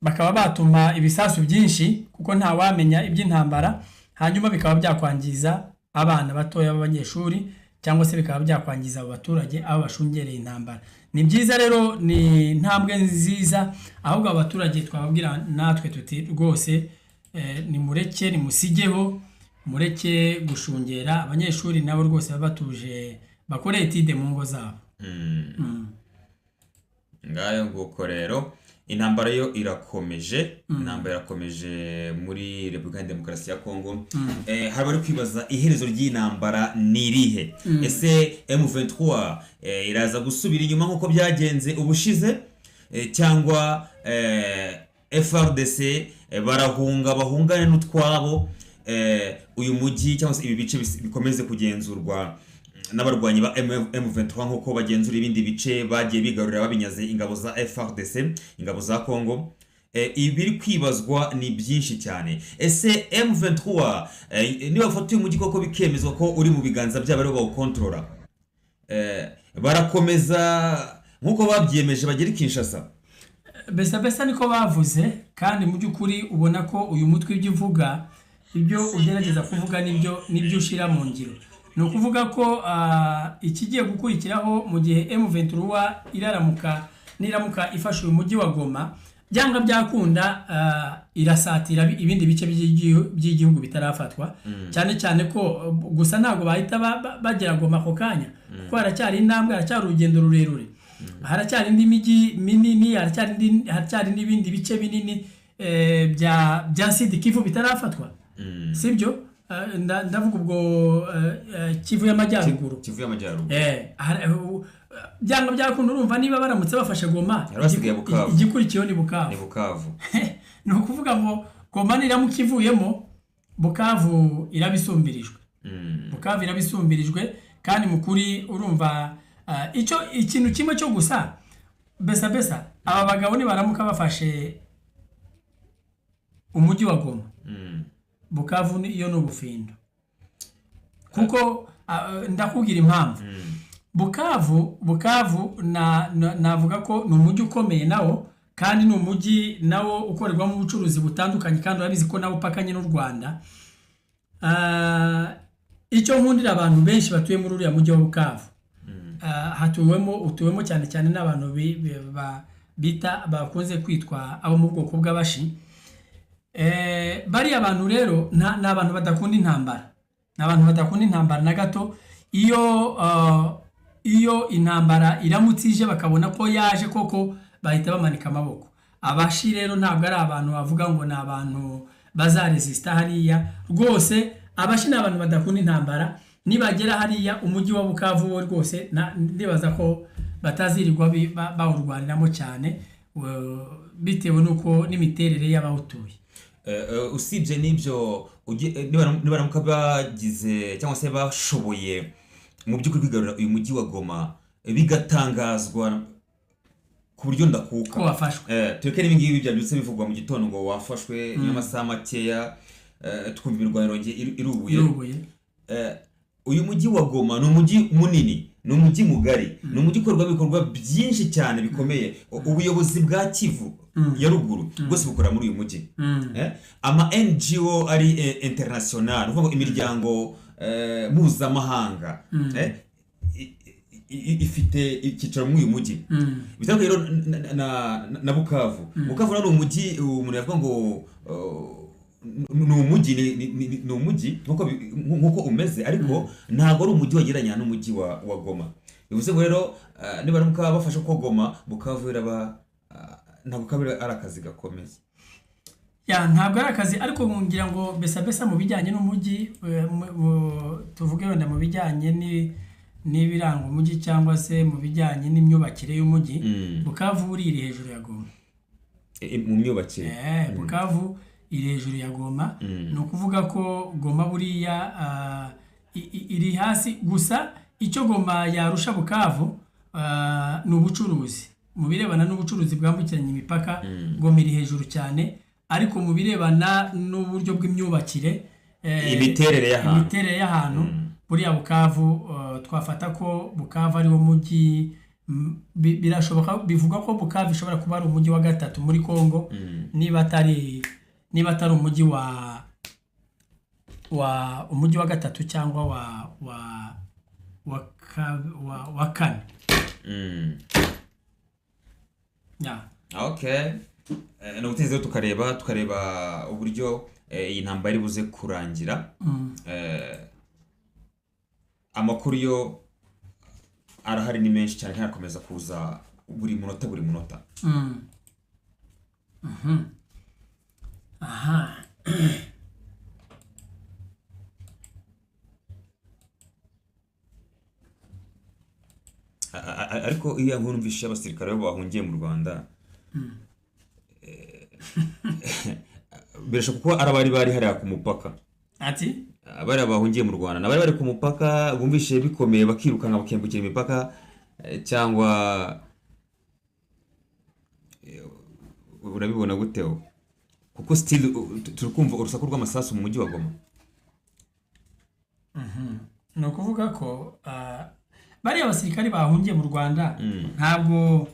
bakaba batuma ibisasu byinshi, kuko ntawamenya iby'intambara, hanyuma bikaba byakwangiza abana batoya b'abanyeshuri cyangwa se bikaba byakwangiza abo baturage aho bashungereye intambara. Ni byiza rero, ni intambwe nziza. Ahubwo abo baturage twababwira natwe tuti rwose nimureke, nimusigeho, mureke gushungera. Abanyeshuri nabo rwose baba batuje, bakore étude mu ngo zabo. Ngayo nguko rero, intambara yo irakomeje, intambara irakomeje muri Repubulika ya Demokarasi ya Kongo. Hari abari kwibaza iherezo ry'intambara ni irihe? Ese M23 iraza gusubira inyuma nk'uko byagenze ubushize, cyangwa FARDC barahunga bahungane n'utwabo, uyu mujyi cyangwa se ibi bice bikomeze kugenzurwa n'abarwanyi ba M23 nk'uko bagenzura ibindi bice bagiye bigarurira babinyaze ingabo za FARDC, ingabo za Congo? Ibiri kwibazwa ni byinshi cyane. Ese M23 niba bafata uyu mujyi koko bikemezwa ko uri mu biganza byabo, aribo bawukontorora, barakomeza nk'uko babyiyemeje bagera i Kinshasa? Besa besa niko bavuze, kandi mu by'ukuri ubona ko uyu mutwe ibyo uvuga, ibyo ugerageza kuvuga nibyo ushyira mu ngiro. Ni ukuvuga ko ikigiye gukurikiraho mu gihe M23 iraramuka niramuka ifashe uyu mujyi wa Goma, byanga byakunda irasatira ibindi bice by'igihugu bitarafatwa, cyane cyane ko gusa ntabwo bahita bagera Goma ako kanya, kuko haracyari intambwe, haracyari urugendo rurerure, haracyari indi mijyi minini, haracyari n'ibindi bice binini bya Sud Kivu bitarafatwa, sibyo? Ndavuga ubwo Kivu y'Amajyaruguru. Kivu y'Amajyaruguru. Byanga byakunda, urumva niba baramutse bafashe Goma, Hari hasigaye Bukavu. igikurikiyeho ni Bukavu. Ni Bukavu. Ni ukuvuga ngo Goma niramuka ivuyemo, Bukavu irabisumbirijwe. Bukavu irabisumbirijwe. Kandi mu kuri urumva icyo ikintu kimwe cyo gusa, besa besa, aba bagabo nibaramuka bafashe umujyi wa Goma, Bukavu iyo ni ubufindo, kuko ndakubwira impamvu. Bukavu navuga ko ni umujyi ukomeye nawo, kandi ni umujyi nawo ukorerwamo ubucuruzi butandukanye, kandi urabizi ko nawo upakanye n'u Rwanda. Icyo nkundira abantu benshi batuye muri uriya mujyi wa Bukavu, hatuwemo, utuwemo cyane cyane n'abantu bita, bakunze kwitwa abo mu bwoko bw'Abashi. Bariya bantu rero ni abantu badakunda intambara, ni abantu badakunda intambara na gato. Iyo intambara iramutse ije bakabona ko yaje koko, bahita bamanika amaboko. Abashi rero ntabwo ari abantu bavuga ngo ni abantu bazaresisita hariya rwose. Abashi ni abantu badakunda intambara. Nibagera hariya umujyi wa Bukavu wo rwose ndibaza ko batazirirwa bawurwaniramo cyane, bitewe n'uko n'imiterere y'abawutuye. Usibye n'ibyo, nibaramuka bagize cyangwa se bashoboye mu by'ukuri kwigarurira uyu mujyi wa Goma, bigatangazwa ku buryo ndakuka ko wafashwe, tureke n'ibi ngibi byabyutse bivugwa mu gitondo ngo wafashwe, nyuma y'amasaha makeya twumva imirwano irongeye irubuye. Irubuye. Uyu mujyi wa Goma ni umujyi munini, ni umujyi mugari, ni umujyi ukorwamo ibikorwa byinshi cyane bikomeye. Ubuyobozi bwa Kivu ya Ruguru bwose bukorera muri uyu mujyi. Ama NGO ari international, ni ukuvuga ngo imiryango mpuzamahanga ifite icyicaro muri uyu mujyi. Bitandukanye rero na Bukavu. Bukavu nawo ni umujyi umuntu yavuga ngo ni umujyi, ni umujyi nk'uko umeze, ariko ntabwo ari umujyi wagereranya n'umujyi wa Goma. Bivuze ngo rero nibaramuka bafashe ko Goma, Bukavu iraba ntabwo kaba ari akazi gakomeye. Ya, ntabwo ari akazi, ariko ngira ngo besa besa mu bijyanye n'umujyi, tuvuge wenda mu bijyanye n'ibiranga umujyi cyangwa se mu bijyanye n'imyubakire y'umujyi, Bukavu uri iri hejuru ya Goma. Mu myubakire. Bukavu iri hejuru ya Goma. Ni ukuvuga ko Goma buriya iri hasi gusa. Icyo Goma yarusha Bukavu ni ubucuruzi. Mu birebana n'ubucuruzi bwambukiranya imipaka, Goma iri hejuru cyane, ariko mu birebana n'uburyo bw'imyubakire, Imiterere y'ahantu. Imiterere y'ahantu, buriya Bukavu, twafata ko Bukavu ari wo mujyi, birashoboka, bivugwa ko Bukavu ishobora kuba ari umujyi wa gatatu muri Congo, niba atari umujyi wa umujyi wa gatatu cyangwa wa kane. Ya. Okay. Ni ugutegereza rero tukareba uburyo iyi ntambara iri buze kurangira. Amakuru yo arahari ni menshi cyane kandi arakomeza kuza buri munota buri munota. Aha. Ariko iriya nkuru numvise y'abasirikare bo bahungiye mu Rwanda, birashoboka ko ari abari bari hariya ku mupaka. Ati? Abari bahungiye mu Rwanda n'abari bari ku mupaka bumvise bikomeye bakirukanka bakiyambukira imipaka, cyangwa urabibona gute wowe? Kuko still turi kumva urusaku rw'amasasu mu mujyi wa Goma. Ni ukuvuga ko bariya basirikari bahungiye mu Rwanda ntabwo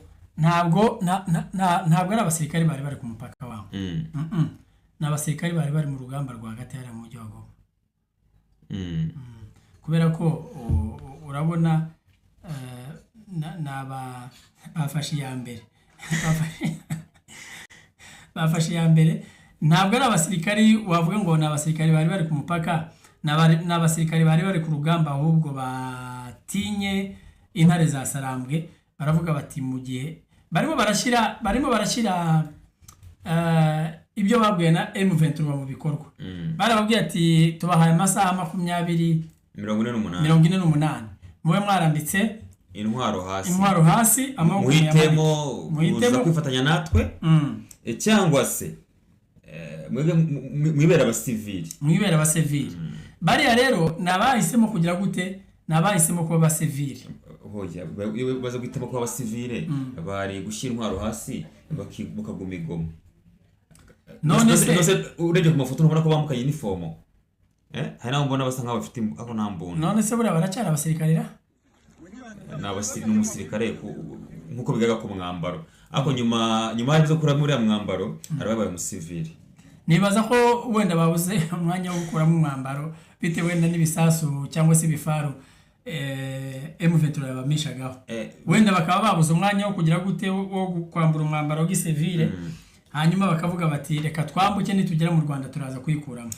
ari abasirikari bari bari ku mupaka wabo. Ni abasirikari bari bari mu rugamba rwagati hariya mu mujyi wa Goma. Kubera ko urabona, ni aba bafashe iya mbere. Bafashe iya mbere. Ntabwo ari abasirikari wavuga ngo ni abasirikari bari bari ku mupaka, ni abasirikari bari bari ku rugamba, ahubwo batinye intare za Sarambwe, baravuga bati mu gihe barimo barashyira ibyo babwiwe na M23 mu bikorwa. Barababwiye ati tubahaye amasaha 20, 48. 48, mube mwarambitse intwaro hasi, intwaro hasi, amaboko muhitemo muyamanike. Kuza Muhitemo. kwifatanya natwe, cyangwa se mwebwe mwibera abasivili. Mwibera abasivili. Bariya rero ni abahisemo kugira gute? Ni abahisemo kuba abasivili. Hoya, iyo baza guhitamo kuba abasivile bari gushyira intwaro hasi bakaguma i Goma. None se None urebye ku mafoto ntubona ko bambukanye inifomo? Hari n'abo mbona basa nkaho bafite ariko nta mbunda. None se buriya baracyari abasirikare ra? Ni umusirikare nk'uko bigaragara ku mwambaro, ariko nyuma y'ibyo kuramo uriya mwambaro hari ababaye umusivili. Nibaza ko wenda babuze umwanya wo gukuramo umwambaro bitewe wenda n'ibisasu cyangwa se ibifaru M23 yabamishagaho. Wenda bakaba babuze umwanya wo kugira gute, wo kwambura umwambaro w'igisivile, hanyuma bakavuga bati reka twambuke, nitugera mu Rwanda turaza kuyikuramo.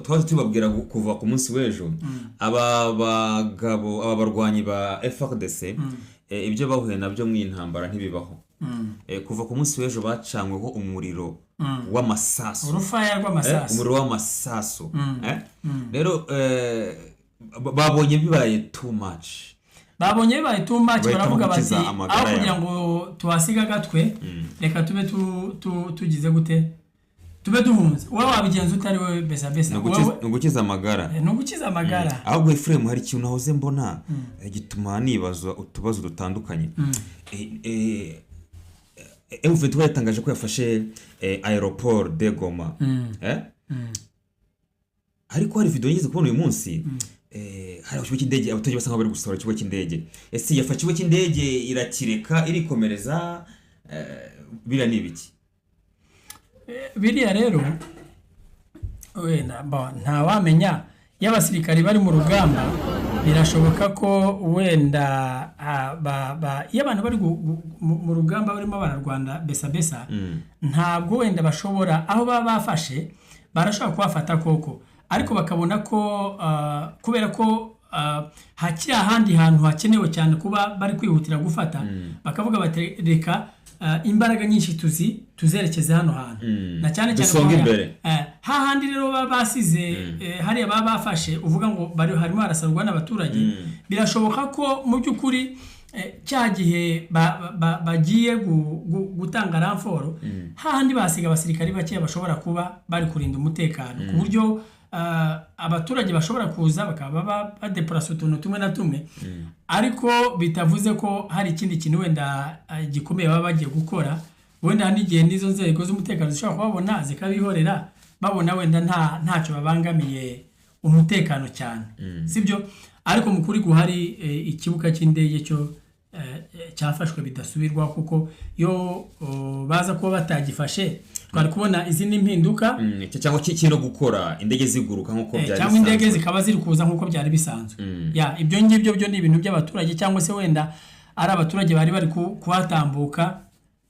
Twaje tubabwira kuva ku munsi w'ejo, aba bagabo, aba barwanyi ba FARDC, ibyo bahuye nabyo mu intambara ntibibaho. Kuva ku munsi w'ejo bacanyweho umuriro w'amasasu, urufaya rw'amasasu. Umuriro w'amasasu. Rero babonye bibaye too much. Babonye bibaye too much. Bahitamo Baravuga bati gukiza amagara aho kugira yabo. ngo tuhasige agatwe, reka tube tugize gute, tube duhunze. Wowe wabigenza utari wowe besa besa? Ni ugukiza amagara. Ni ugukiza amagara. Ahubwo Efuremu, hari ikintu nahoze mbona gituma nibaza utubazo dutandukanye. M23 yatangaje ko yafashe aéroport de Goma. Ariko hari video nigeze kubona uyu munsi, hari ikibuga cy'indege, abaturage basa nkaho bari gusohora ikibuga cy'indege. Ese yafashe ikibuga cy'indege irakireka irikomereza? Biriya ni ibiki? Biriya rero wenda ntawamenya. Iyo abasirikari bari mu rugamba, birashoboka ko wenda iyo abantu bari mu rugamba barimo bararwana besa besa, ntabwo wenda bashobora, aho baba bafashe barashobora kuhafata koko, ariko bakabona ko kubera ko hakiri ahandi hantu hakenewe cyane kuba bari kwihutira gufata, bakavuga bati reka imbaraga nyinshi tuzerekeze hano hantu, na cyane cyane Dusonge imbere. Hahandi rero baba basize, hariya baba bafashe, uvuga ngo bari harimo harasarurwa n'abaturage. Birashoboka ko mu by'ukuri cya gihe bagiye gutanga renfort, hahandi basiga abasirikari bakeya bashobora kuba bari kurinda umutekano, ku buryo abaturage bashobora kuza bakaba badepurasa utuntu tumwe na tumwe, ariko bitavuze ko hari ikindi kintu wenda gikomeye baba bagiye gukora. Wenda hari n'igihe n'izo nzego z'umutekano zishobora kubabona zikabihorera, babona wenda ntacyo babangamiye umutekano cyane, sibyo? Ariko mu kuri guhari, ikibuga cy'indege cyo cyafashwe bidasubirwaho, kuko iyo baza kuba batagifashe twari kubona izindi mpinduka. Cyangwa kiri no gukora, indege ziguruka nk'uko byari cyangwa indege bisanzwe. zikaba ziri kuza nk'uko byari bisanzwe. Ya, ibyo ngibyo byo ni ibintu by'abaturage, cyangwa se wenda ari abaturage bari kuhatambuka.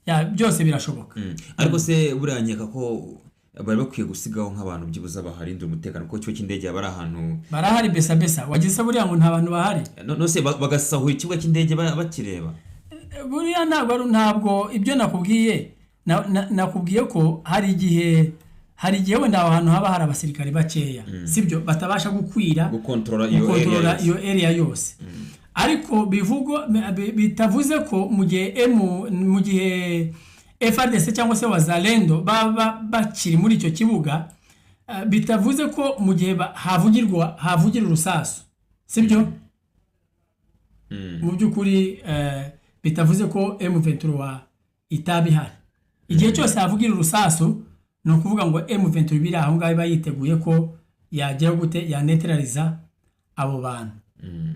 Ya, byose birashoboka. Ariko se buriya nkeka ko bari bakwiye gusigaho nk'abantu byibuze baharindira umutekano, kuko ikigo cy'indege aba ari ahantu Barahari besa besa. Wagize se buriya ngo nta bantu bahari? No se bagasahura ikibuga cy'indege bakireba? Buriya ntabwo ibyo nakubwiye, nakubwiye ko hari igihe wenda aho hantu haba hari abasirikari bakeya, sibyo, batabasha gukwira gukontorora iyo gukontorora area yose. Iyo area yose. Ariko bivugwa bitavuze ko mu gihe M mu gihe FARDC cyangwa se Wazalendo baba bakiri muri icyo kibuga, bitavuze ko mu gihe havugira urusasu, sibyo, mu by'ukuri bitavuze ko M23 itaba ihari. Igihe cyose havugira urusasu, ni ukuvuga ngo M23 biri aho ngaho iba yiteguye ko yagira gute, yaneterariza abo bantu.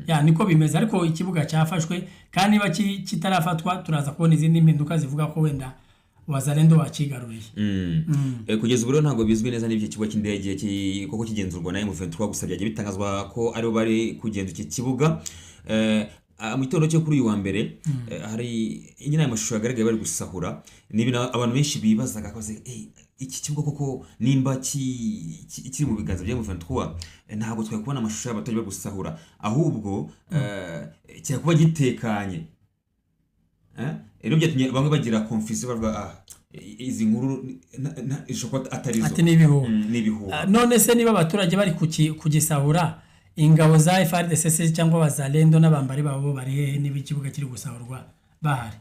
Ya, niko bimeze. Ariko ikibuga cyafashwe, kandi niba kitarafatwa turaza kubona izindi mpinduka zivuga ko wenda Wazalendo wakigaruriye. Kugeza ubu rero ntabwo bizwi neza niba iki kibuga cy'indege koko kigenzurwa na M23, gusa byagiye bitangazwa ko aribo bari kugenzura iki kibuga. Mu gitondo cyo kuri uyu wa mbere, hari nyine aya mashusho yagaragaye bari gusahura. Ni ibintu abantu benshi bibazaga ko iki kibuga koko nimba kiri mu biganza bya M23, ntabwo twari kubona amashusho y'abaturage bari gusahura, ahubwo cyari kuba gitekanye. Rero byatumye bamwe bagira confusion, bavuga izi nkuru ishobora kuba atari zo. Ati ni ibihuha. Ni ibihuha. None se niba abaturage bari kugisahura, ingabo za FARDC se cyangwa Wazalendo n'abambari babo bari hehe, niba ikibuga kiri gusahurwa bahari?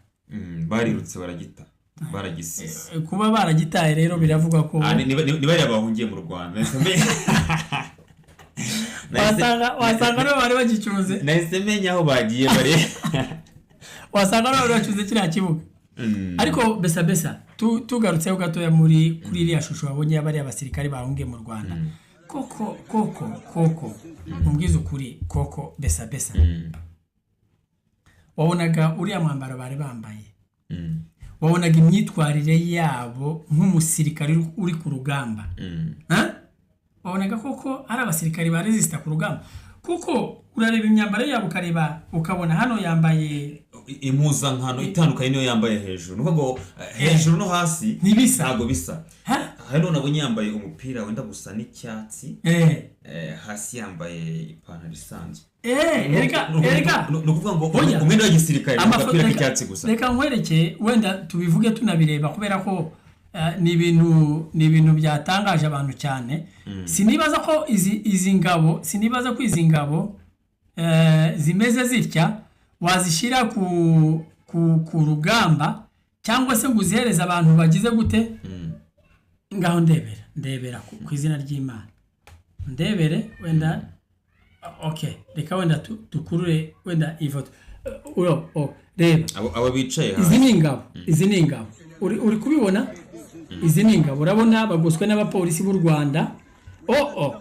Barirutse baragita, baragisize. Kuba baragitaye rero biravugwa ko Ni bariya bahungiye mu Rwanda. Wasanga aribo bari bagicuze. Nahise menya aho bagiye bari. Wasanga aribo bari bacuze kiriya kibuga. Ariko besa besa, tugarutseho gatoya kuri iriya shusho wabonye y'abariya basirikare bahungiye mu Rwanda, koko koko koko, umbwize ukuri, koko besa besa, wabonaga uriya mwambaro bari bambaye, wabonaga imyitwarire yabo nk'umusirikare uri ku rugamba? Ha? Wabonaga koko ari abasirikare ba resista ku rugamba? Kuko urareba imyambaro yabo, ukareba ukabona hano yambaye Impuzankano itandukanye niyo yambaye hejuru, ni ukuvuga ngo hejuru no hasi Ntibisa. Ntabwo bisa. Ha? Hari nabonye yambaye umupira wenda gusa n'icyatsi, hasi yambaye ipantaro isanzwe. Erega erega Ni ukuvuga ngo Oya. umwenda wa gisirikare ni agapira k'icyatsi gusa. Reka nkwereke, wenda tubivuge tunabireba, kubera ko ni ibintu byatangaje abantu cyane. Sinibaza ko izi ngabo zimeze zitya wazishyira ku rugamba, cyangwa se ngo uzihereze abantu bagize gute. Ngaho ndebera ku izina ry'Imana, ndebere wenda. Okay, reka wenda dukurure wenda ifoto. Uro oh, reba. Abo bicaye Izi hasi. ni ingabo, izi ni ingabo. Uri kubibona? Izi ni ingabo, urabona bagoswe n'abapolisi b'u Rwanda. Oh.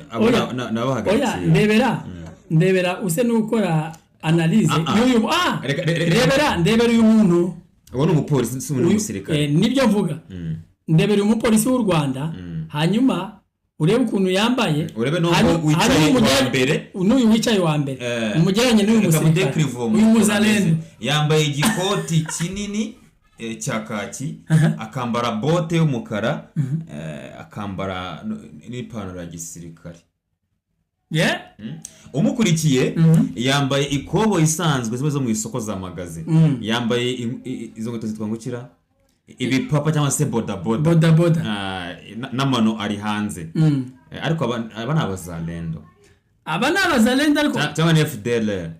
Abo Oya. ni Oya. abahagarikiye. Ndebera use n'ukora analyse y'uyu Ndebera uyu muntu. Uwo ni umupolisi, si umuntu w'umusirikare. Nibyo mvuga. Ndebera uyu mupolisi w'u Rwanda, hanyuma urebe ukuntu yambaye. Urebe n'uwo wicaye Hanyuma wa mbere. N'uyu wicaye wa mbere, umugereranye n'uyu Reka musirikare, mudekirive uwo uyu muntu muzalendo. ameze. Yambaye igikoti kinini cya kaki, akambara bote y'umukara, akambara n'ipantaro ya gisirikare. Yeah? Umukurikiye yambaye ikobo isanzwe, zimwe zo mu isoko za magasin. Yambaye izo nkweto zitwa ngukira, ibipapa cyangwa se bodaboda. Bodaboda. Ah, n'amano ari hanze. Ariko aba ni Abazalendo. Aba ni Abazalendo, ariko Cyangwa ni FDLR.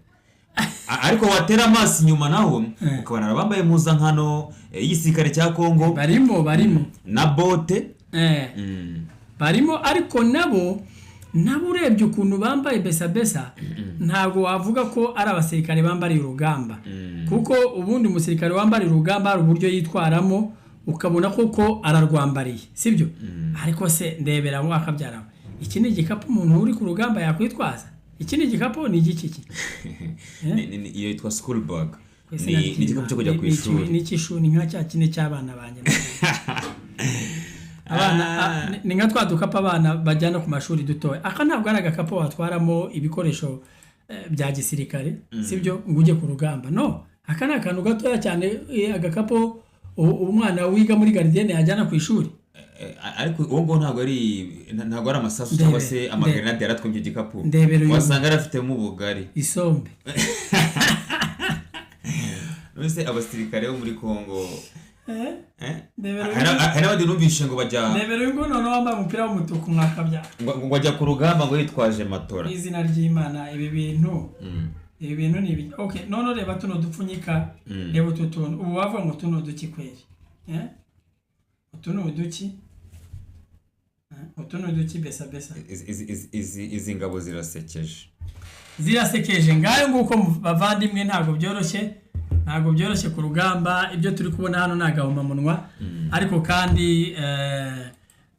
Ariko watera amaso inyuma naho ukabona abambaye impuzankano y'igisirikare cya Kongo. Barimo, barimo. Na bote. Barimo, ariko nabo urebye ukuntu bambaye besa besa, ntabwo wavuga ko ari abasirikare bambariye urugamba, kuko ubundi umusirikare wambariye urugamba hari uburyo yitwaramo, ukabona koko ararwambariye, sibyo? Ariko se ndebera wakabyara, iki ni igikapu umuntu uri ku rugamba yakwitwaza? Iki ni igikapu, ni igiki iki? Iyo yitwa school bag. Ku izina Ni igikapu cyo kujya ku ishuri. Ni icy'ishuri, ni nka cya kine cy'abana banjye, abana ni nka twa dukapu abana bajyana ku mashuri dutoya. Aka ntabwo ari agakapu watwaramo ibikoresho bya gisirikare, sibyo, ngo ujye ku rugamba. No, aka ni akantu gatoya cyane, agakapu umwana wiga muri gardienne yajyana ku ishuri. Ariko uwo nguwo ntabwo ari amasasu cyangwa se amagrenade yaratwumye icyo gikapu. Ndebera uyu. Wasanga yari afitemo ubugari. Isombe. None se abasirikare bo muri Kongo, eh? Ndebera Hari n'abandi numvishe ngo bajya Ndebera uyu nguyu noneho wambaye umupira w'umutuku, mwakabyara. ngo bajya ku rugamba ngo yitwaje matora. Mu izina ry'Imana, ibi bintu, ibi bintu ni ibi. Okay, none reba tuno dupfunyika. Reba utu tuntu, ubu wavuga ngo tuno uduki kweri? Eh? Utu ni uduki? Eh, utu ni uduki besa besa? Izi ngabo zirasekeje. Zirasekeje. Ngayo nguko bavandimwe, ntabwo byoroshye, ntabwo byoroshye ku rugamba. Ibyo turi kubona hano ni agahomamunwa, ariko kandi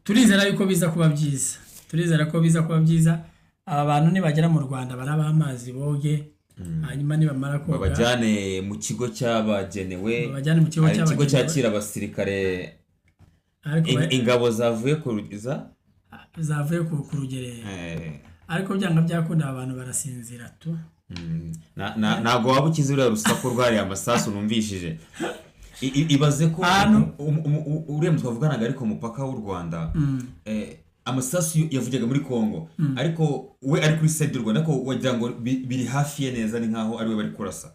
turizera yuko biza kuba byiza, turizera ko biza kuba byiza. Aba bantu nibagera mu Rwanda barabaha amazi boge, hanyuma nibamara koga Babajyane mu kigo cyabagenewe. Babajyane mu kigo Hari ikigo cyabagenewe. cyakira abasirikare, Ariko ingabo zavuye ku za zavuye ku rugerero. Ariko byanga byakunda aba bantu barasinzira tu. Ntabwo waba ukize uriya rusaku rwariya amasasu numvishije. Ibaze ko uriya twavuganaga, ariko umupaka w'u Rwanda, amasasu yavugiraga muri Kongo, ariko we ari kuri side y'u Rwanda, ariko wagira ngo biri hafi ye neza, ni nkaho ari we bari kurasa.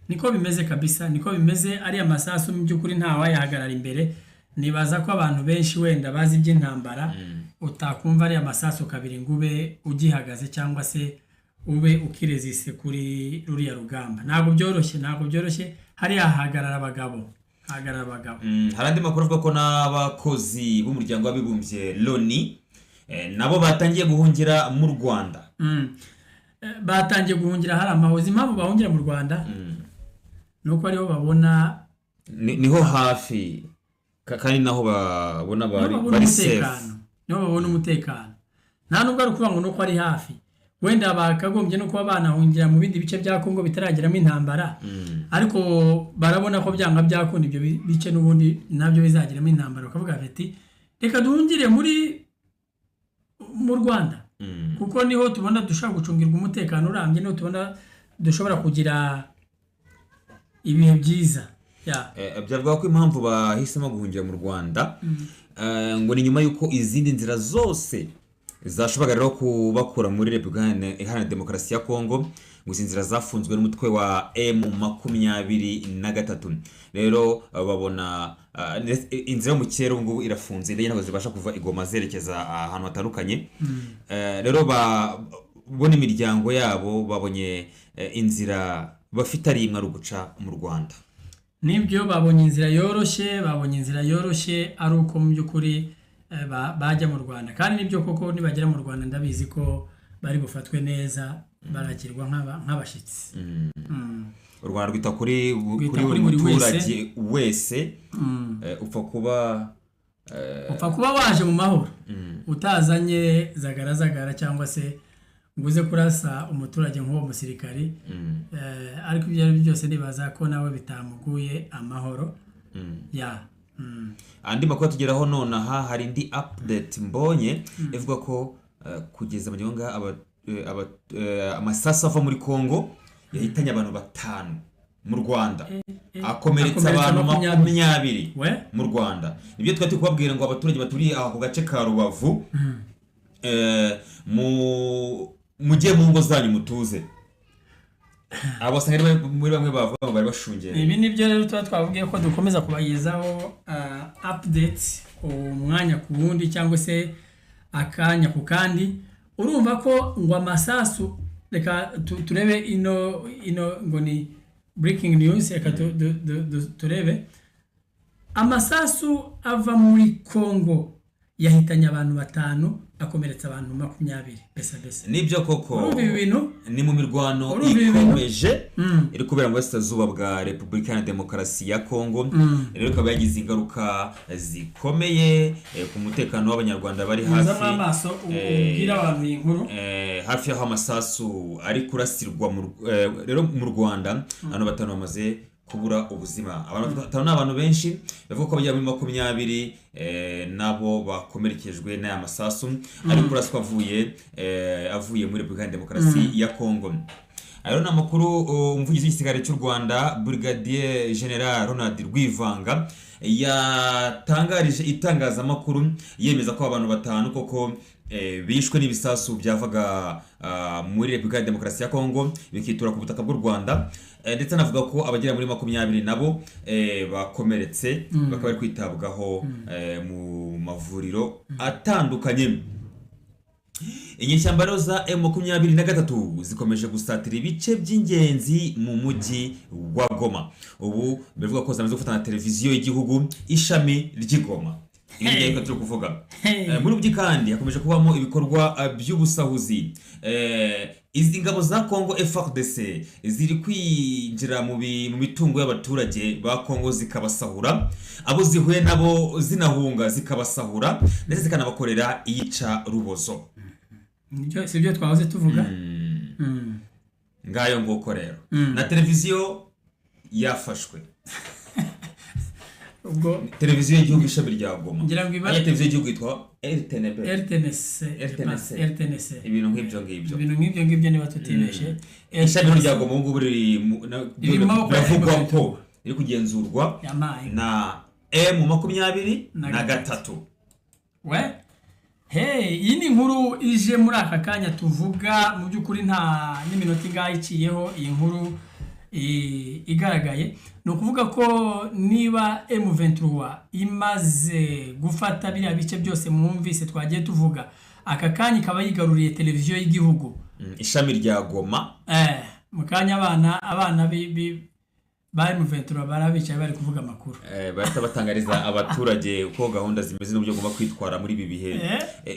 Niko bimeze kabisa, niko bimeze. Ariya masasu mu by'ukuri ntawayahagarara imbere. Nibaza ko abantu benshi wenda bazi iby'intambara, utakumva ariya masasu kabiri ngo ube ugihagaze cyangwa se ube ukirezise kuri ruriya rugamba. Ntabwo byoroshye, ntabwo byoroshye. Hariya hahagarara abagabo, hahagarara abagabo. Hari andi makuru avuga ko n'abakozi b'Umuryango w'Abibumbye Loni nabo batangiye guhungira mu Rwanda. Batangiye guhungira hari amahozi. Impamvu bahungira mu Rwanda ni uko ariho babona Niho hafi, kandi naho babona niho bari babona bari safe. umutekano, niho babona umutekano. Nta nubwo ari ukuvuga ngo nuko ari hafi, wenda bakagombye no kuba banahungira mu bindi bice bya Kongo bitarageramo intambara, ariko barabona ko byanga byakunda ibyo bice n'ubundi nabyo bizageramo intambara, bakavuga bati: "Reka duhungire mu Rwanda, kuko niho tubona dushobora gucungirwa umutekano urambye, niho tubona dushobora kugira ibihe byiza." Ya. Byavuga ko impamvu bahisemo guhungira mu Rwanda ngo ni nyuma y'uko izindi nzira zose zashoboraga rero kubakura muri Repubulika Iharanira Demokarasi ya Kongo, ngo izi nzira zafunzwe n'umutwe wa M23. Rero babona inzira yo mu kirere ubu ngubu irafunze, indege ntabwo zibasha kuva i Goma zerekeza ahantu hatandukanye. Rero bo n'imiryango yabo babonye inzira bafite ari imwe, ari uguca mu Rwanda. Nibyo, babonye inzira yoroshye, babonye inzira yoroshye ari uko mu by'ukuri bajya mu Rwanda. Kandi nibyo koko, nibagera mu Rwanda ndabizi ko bari bufatwe neza, barakirwa nk'abashyitsi. U Rwanda rwita kuri Rwita kuri buri kuri buri wese. muturage wese, upfa kuba Upfa kuba waje mu mahoro, utazanye zagarazagara cyangwa se ngo uze kurasa umuturage nk'uwo musirikari. Ariko ibyo ari byo byose nibaza ko nawe bitamuguye amahoro ya. Andi makuru atugeraho nonaha, hari indi update mbonye ivuga ko kugeza mu gihe amasasu ava muri Kongo yahitanye abantu batanu mu Rwanda, akomeretsa akomeretsa abantu 20. 20 We mu Rwanda. Nibyo twari turi kubabwira ngo abaturage baturiye aho ku gace ka Rubavu mu Mujye mu ngo zanyu mutuze. Abo basanga ari muri bamwe bavuga ngo bari bashungereye. Ibi ni byo rero tuba twavugiye ko dukomeza kubagezaho updates umwanya ku wundi cyangwa se akanya ku kandi. Urumva ko ngo amasasu, reka turebe ino ngo ni breaking news. Reka turebe amasasu ava muri Congo yahitanye abantu batanu, akomeretsa abantu 20. Besa besa. Nibyo koko. Urumva ibi bintu? Ni mu mirwano Urumva ibi bintu? ikomeje iri kubera mu burasirazuba bwa Repubulika ya Demokarasi ya Kongo. Rero ikaba yagize ingaruka zikomeye ku mutekano w'Abanyarwanda bari Nyuzamo hafi amaso ubwire abantu iyi nkuru. Hafi y'aho amasasu ari kurasirwa rero mu Rwanda abantu batanu bamaze kubura ubuzima. Abantu batanu ni abantu benshi. Bavuga ko bagera muri 20 nabo bakomerekejwe n'aya masasu ari kuraswa avuye muri Repubulika ya Demokarasi ya Kongo. Ayo ni amakuru umuvugizi w'igisirikare cy'u Rwanda, Brigadier General Ronald Rwivanga, yatangarije itangazamakuru, yemeza ko abantu batanu koko bishwe n'ibisasu byavaga muri Repubulika ya Demokarasi ya Kongo bikitura ku butaka bw'u Rwanda, ndetse anavuga ko abagera muri 20 nabo bakomeretse, bakaba bari kwitabwaho mu mavuriro atandukanye. Inyeshyamba rero za M23 zikomeje gusatira ibice by'ingenzi mu mujyi wa Goma. Ubu bivuga ko zamaze gufata na televiziyo y'igihugu ishami ry'i Goma. Ibi ngibi turi kuvuga. Hey. Muri mujyi kandi hakomeje kubamo ibikorwa by'ubusahuzi. Izi ngabo za Congo FARDC ziri kwinjira mu mitungo y'abaturage ba Congo zikabasahura, abo zihuye nabo zinahunga zikabasahura, ndetse zikanabakorera iyica rubozo. Nibyo, si byo twahoze tuvuga? Ngayo nguko rero, na televiziyo yafashwe. Ubwo Televiziyo y'igihugu ishami rya Goma. Ngira ngo Ariya televiziyo y'igihugu yitwa RTNB. RTNC. RTNC. RTNC. Ibintu nk'ibyo ngibyo. Ibintu nk'ibyo ngibyo niba tutibeshe. Ishami rya Goma ubu ngubu riri Riri mu maboko ya biravugwa M23. ko riri kugenzurwa Yamaye. na M makumyabiri Na na gatatu. gatatu. We hey, iyi ni inkuru ije muri aka kanya tuvuga. Mu by'ukuri nta n'iminota ingahe iciyeho iyi nkuru igaragaye. Ni ukuvuga ko niba M23 imaze gufata biriya bice byose mwumvise twagiye tuvuga, aka kanya ikaba yigaruriye televiziyo y'igihugu Ishami rya Goma. Mu kanya abana ba M23 barabicaye bari kuvuga amakuru. Bahita batangariza abaturage uko gahunda zimeze n'uburyo ugomba kwitwara muri ibi bihe.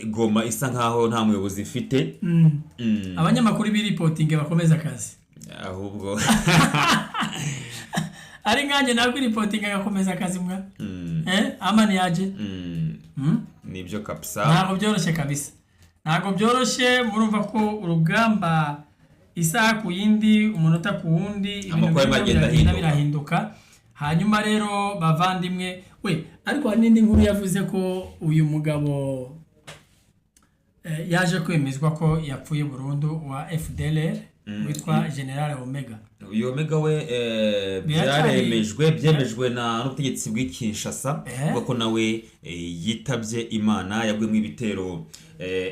Goma isa nkaho nta muyobozi ifite. Abanyamakuru biripotinge bakomeza akazi. Ahubwo Ari nkanjye nakwiripotinga agakomeza akazi mwa. Amani yaje. Nibyo kabisa. Ntabwo byoroshye kabisa, ntabwo byoroshye. Murumva ko urugamba isaha ku yindi, umunota ku wundi, ibintu Amakuru arimo birimo agenda biragenda ahinduka. birahinduka. Hanyuma rero bavandimwe we, ariko hari n'indi nkuru yavuze ko uyu mugabo yaje kwemezwa ko yapfuye burundu wa FDLR witwa General Omega. Uyu Omega we byaremejwe, byemejwe na n'ubutegetsi bw'i Kinshasa, avuga ko nawe yitabye Imana, yaguyemo ibitero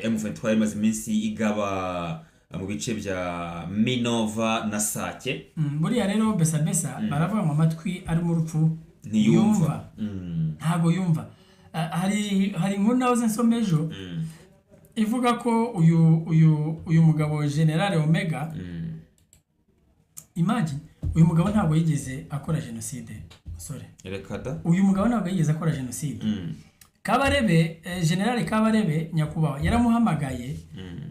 M23 imaze iminsi igaba mu bice bya Minova na Sake. Buriya rero besa besa baravuga ngo amatwi arimo urupfu Ntiyumva. Ntago yumva. Hari inkuru nahoze nsoma ejo ivuga ko uyu mugabo General Omega, imagine, uyu mugabo ntabwo yigeze akora jenoside, musore. Reka da. Uyu mugabo ntabwo yigeze akora jenoside. Kabarebe, General Kabarebe nyakubahwa yaramuhamagaye,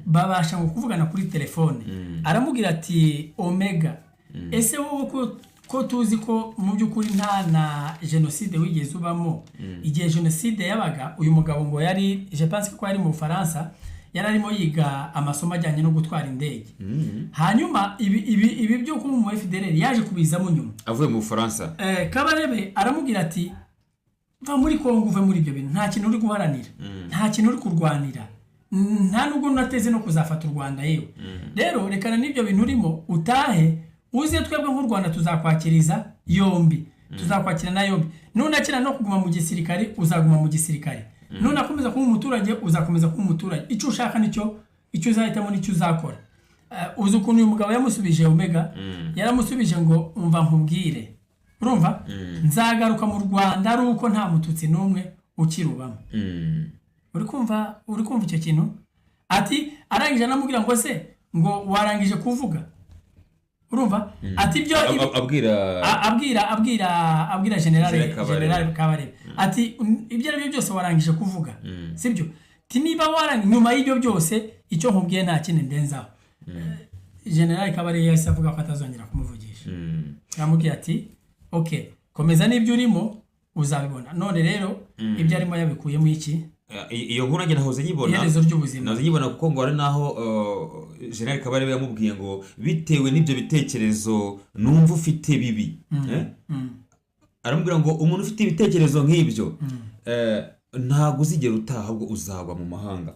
babasha ngo kuvugana kuri telefone. Aramubwira ati: "Omega, ese wowe ko tuzi ko mu by'ukuri nta na jenoside wigeze ubamo?" Igihe jenoside yabaga, uyu mugabo ngo yari, je pense ko yari mu Bufaransa, yari arimo yiga amasomo ajyanye no gutwara indege. Hanyuma ibi byo kuba umu FDLR yaje kubizamo nyuma. Avuye mu Bufaransa. Kabarebe aramubwira ati: "Va muri Kongo, uve muri ibyo bintu. Nta kintu uri guharanira, nta kintu uri kurwanira, nta nubwo unateze no kuzafata u Rwanda yewe. Rero rekana n'ibyo bintu urimo, utahe uze, twebwe nk'u Rwanda tuzakwakiriza yombi, tuzakwakira na yombi. Nunakira no kuguma mu gisirikare uzaguma mu gisirikare, nunakomeza kuba umuturage uzakomeza kuba umuturage. Icyo ushaka nicyo, icyo uzahitamo nicyo uzakora." Uzi ukuntu uyu mugabo yamusubije, Omega? Yaramusubije ngo: "Umva nkubwire, urumva, nzagaruka mu Rwanda ari uko nta Mututsi n'umwe ukirubamo." Uri kumva icyo kintu? Ati arangije anamubwira ngo: "Se ngo warangije kuvuga?" Urumva, ati ibyo Abwira abwira generale. General Kabarebe. General Kabarebe ati: "Ibyo ari byo byose warangije kuvuga, sibyo?" Ti niba warangije, nyuma y'ibyo byose icyo nkubwiye nta kindi ndenzaho. General Kabarebe yahise avuga ko atazongera kumuvugisha. Yamubwiye ati: "Ok, komeza n'ibyo urimo, uzabibona." None rero ibyo arimo yabikuyemo iki? Iyo nkuru nanjye nahoze nyibona. Iherezo ry'ubuzima. Nahoze nyibona, kuko ngo hari naho General Kabarebe yamubwiye ngo: "Bitewe n'ibyo bitekerezo numva ufite bibi," eh? Aramubwira ngo: "Umuntu ufite ibitekerezo nk'ibyo, ntabwo uzigera utaha, ahubwo uzagwa mu mahanga."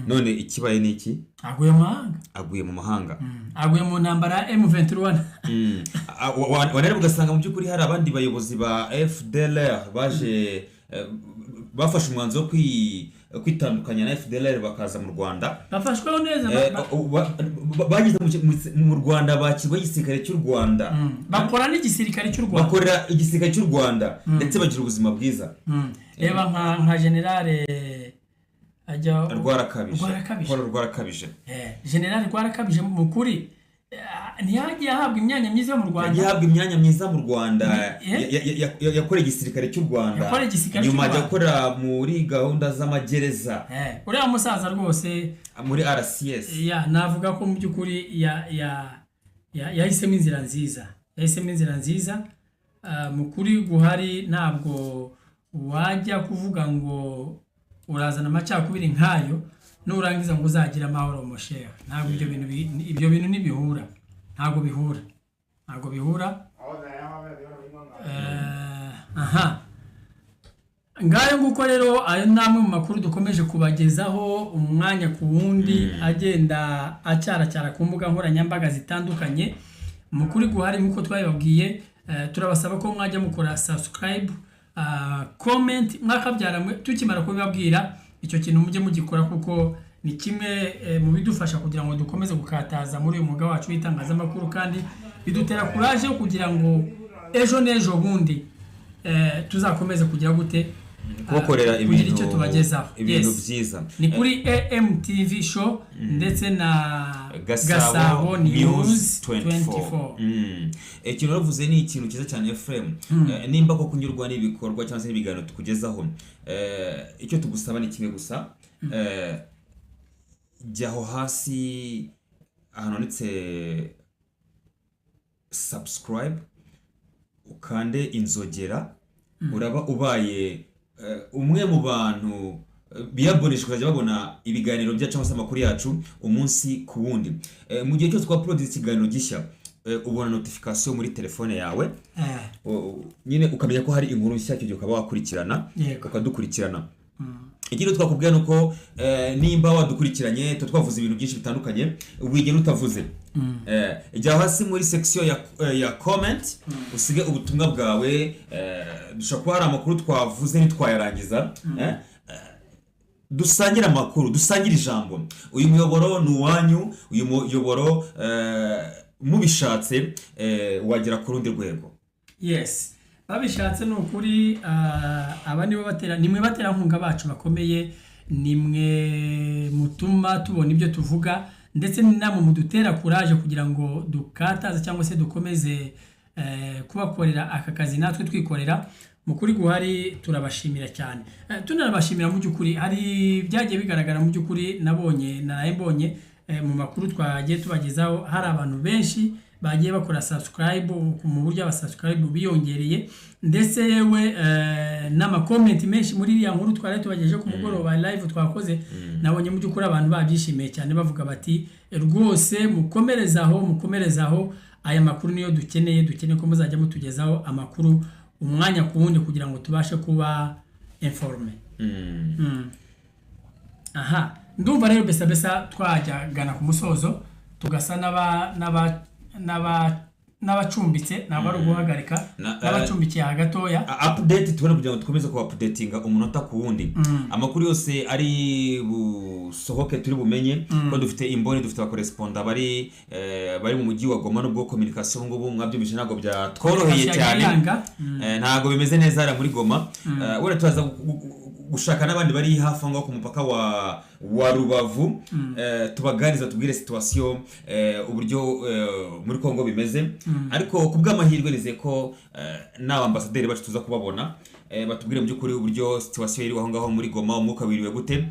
None ikibaye ni iki? Aguye mu mahanga. Aguye mu mahanga. Aguye mu ntambara ya M23. Wanareba ugasanga mu by'ukuri hari abandi bayobozi ba FDLR baje, bafashe umwanzuro wo kwitandukanya na FDLR bakaza mu Rwanda. Bafashweho neza. Bageze mu Rwanda, bakirwa igisirikare cy'u Rwanda. Bakora n'igisirikare cy'u Rwanda. Bakorera igisirikare cy'u Rwanda, ndetse bagira ubuzima bwiza. Reba nka generale ajya Rwarakabije. Rwarakabije. Paul Rwarakabije. Generale Rwarakabije mu kuri, ntiyagiye ahabwa imyanya myiza mu Rwanda? Yagiye ahabwa imyanya myiza mu Rwanda. Eh? Yakoreye igisirikare cy'u Rwanda. Yakoreye igisirikare cy'u Nyuma ajya Rwanda. gukora muri gahunda z'amagereza. Uriya musaza rwose. Muri RCS. Ya, navuga ko mu by'ukuri yahisemo inzira nziza, yahisemo inzira nziza. Mu kuri guhari, ntabwo wajya kuvuga ngo urazana amacakubiri nk'ayo, nurangiza ngo uzagire amahoro, mon cher. Ntabwo ibyo bintu ntibihura, ntabwo bihura, ntabwo bihura. Aha ngayo nguko rero, ayo ni amwe mu makuru dukomeje kubagezaho umwanya ku wundi, agenda acyaracyara ku mbuga nkoranyambaga zitandukanye. Mu kuri guhari, nk'uko twabibabwiye, turabasaba ko mwajya mukora subscribe, comment, mwakabyara mwe. Tukimara kubibabwira, icyo kintu mujye mugikora, kuko ni kimwe mu bidufasha kugira ngo dukomeze gukataza muri uyu mwuga wacu w'itangazamakuru, kandi bidutera courage yo kugira ngo ejo n'ejo bundi tuzakomeze kugira gute? Kubakorera Kugira ibintu icyo tubagezaho. ibintu Yes. byiza. Ni kuri AMTV Show ndetse na Gasabo News 24. Ikintu waravuze ni ikintu cyiza cyane, Ephraim. Nimba ko kunyurwa n'ibikorwa cyangwa se n'ibiganiro tukugezaho, icyo tugusaba ni kimwe gusa. Jya aho hasi ahantu handitse subscribe, ukande inzogera, uraba ubaye umwe mu bantu biyabonesha kuzajya babona ibiganiro byacu cyangwa se amakuru yacu umunsi ku wundi. Mu gihe cyose twauploadinze ikiganiro gishya, ubona notification muri telefone yawe. Nyine ukamenya ko hari inkuru nshya, icyo gihe ukaba wakurikirana, ukadukurikirana. Ikindi twakubwira ni uko nimba wadukurikiranye, tuba twavuze ibintu byinshi bitandukanye, wigenda utavuze. Jya hasi muri section ya comment, usige ubutumwa bwawe. Dushobora kuba hari amakuru twavuze ntitwayarangiza. Dusangire amakuru, dusangire ijambo. Uyu muyoboro ni uwanyu. Uyu muyoboro, mubishatse, wagera ku rundi rwego. Yes, babishatse ni ukuri. Aba nibo batera, nimwe baterankunga bacu bakomeye, nimwe mutuma tubona ibyo tuvuga, ndetse ni namwe mudutera courage kugira ngo dukataze cyangwa se dukomeze kubakorera aka kazi natwe twikorera. Mu kuri guhari, turabashimira cyane. Tunanabashimira mu by'ukuri, hari byagiye bigaragara mu by'ukuri, nabonye, naraye mbonye mu makuru twagiye tubagezaho, hari abantu benshi bagiye bakora subscribe, mu buryo abasubscribe biyongereye, ndetse yewe n'amakomenti menshi muri iriya nkuru twari tubagejeje ku mugoroba, live twakoze. Nabonye mu by'ukuri abantu babyishimiye cyane, bavuga bati: "Rwose mukomerezaho, mukomerezaho, aya makuru niyo dukeneye, dukeneye ko muzajya mutugezaho amakuru umwanya ku wundi kugira ngo tubashe kuba informé." Aha ndumva rero besa besa twajyagana ku musozo, tugasa n'aba n'aba n'aba N'abacumbitse, ntabwo ari uguhagarika, n'abacumbikiye aha gatoya. Update tubona kugira ngo dukomeze kuba updatinga umunota ku wundi, amakuru yose ari busohoke turi bumenye ko dufite imboni, dufite abakoresponda bari mu mujyi wa Goma, nubwo communication ngubu mwabyumvise ntabwo byatworoheye Communication cyane. yanga. Ntabwo bimeze neza hariya muri Goma. Wenda turaza gushaka n'abandi bari hafi aho ngaho ku mupaka wa Rubavu, tubaganiriza, tubwire situation, uburyo muri Kongo bimeze. Ariko ku bw'amahirwe nizeye ko n'abambasaderi bacu tuza kubabona, batubwire mu by'ukuri uburyo situation iri aho ngaho muri Goma, umwuka wiriwe gute,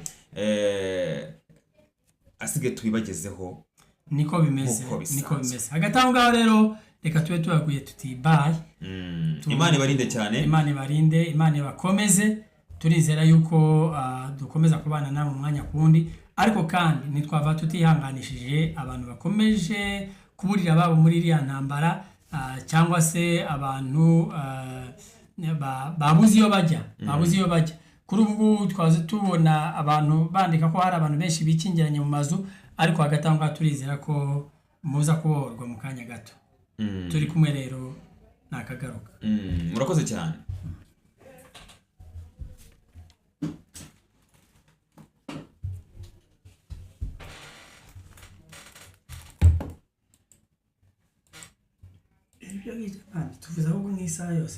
asigaye tubibagezeho. Niko bimeze. Nk'uko bisanzwe. Niko bimeze. Hagati aho ngaho rero reka tube tubabwiye tuti bye. Imana ibarinde cyane. Imana ibarinde, Imana ibakomeze. Turizera yuko dukomeza kubana namwe umwanya ku wundi, ariko kandi ntitwava tutihanganishije abantu bakomeje kuburira ababo muri iriya ntambara, cyangwa se abantu babuze iyo bajya, babuze iyo bajya. Kuri ubu ngubu twaze tubona abantu bandika ko hari abantu benshi bikingiranye mu mazu, ariko hagati aho ngaho turizera ko muza kubohorwa mu kanya gato. Turi kumwe rero, nakagaruka. Murakoze cyane. Ibyo ngibyo tuvuze ahubwo nk'isaha yose.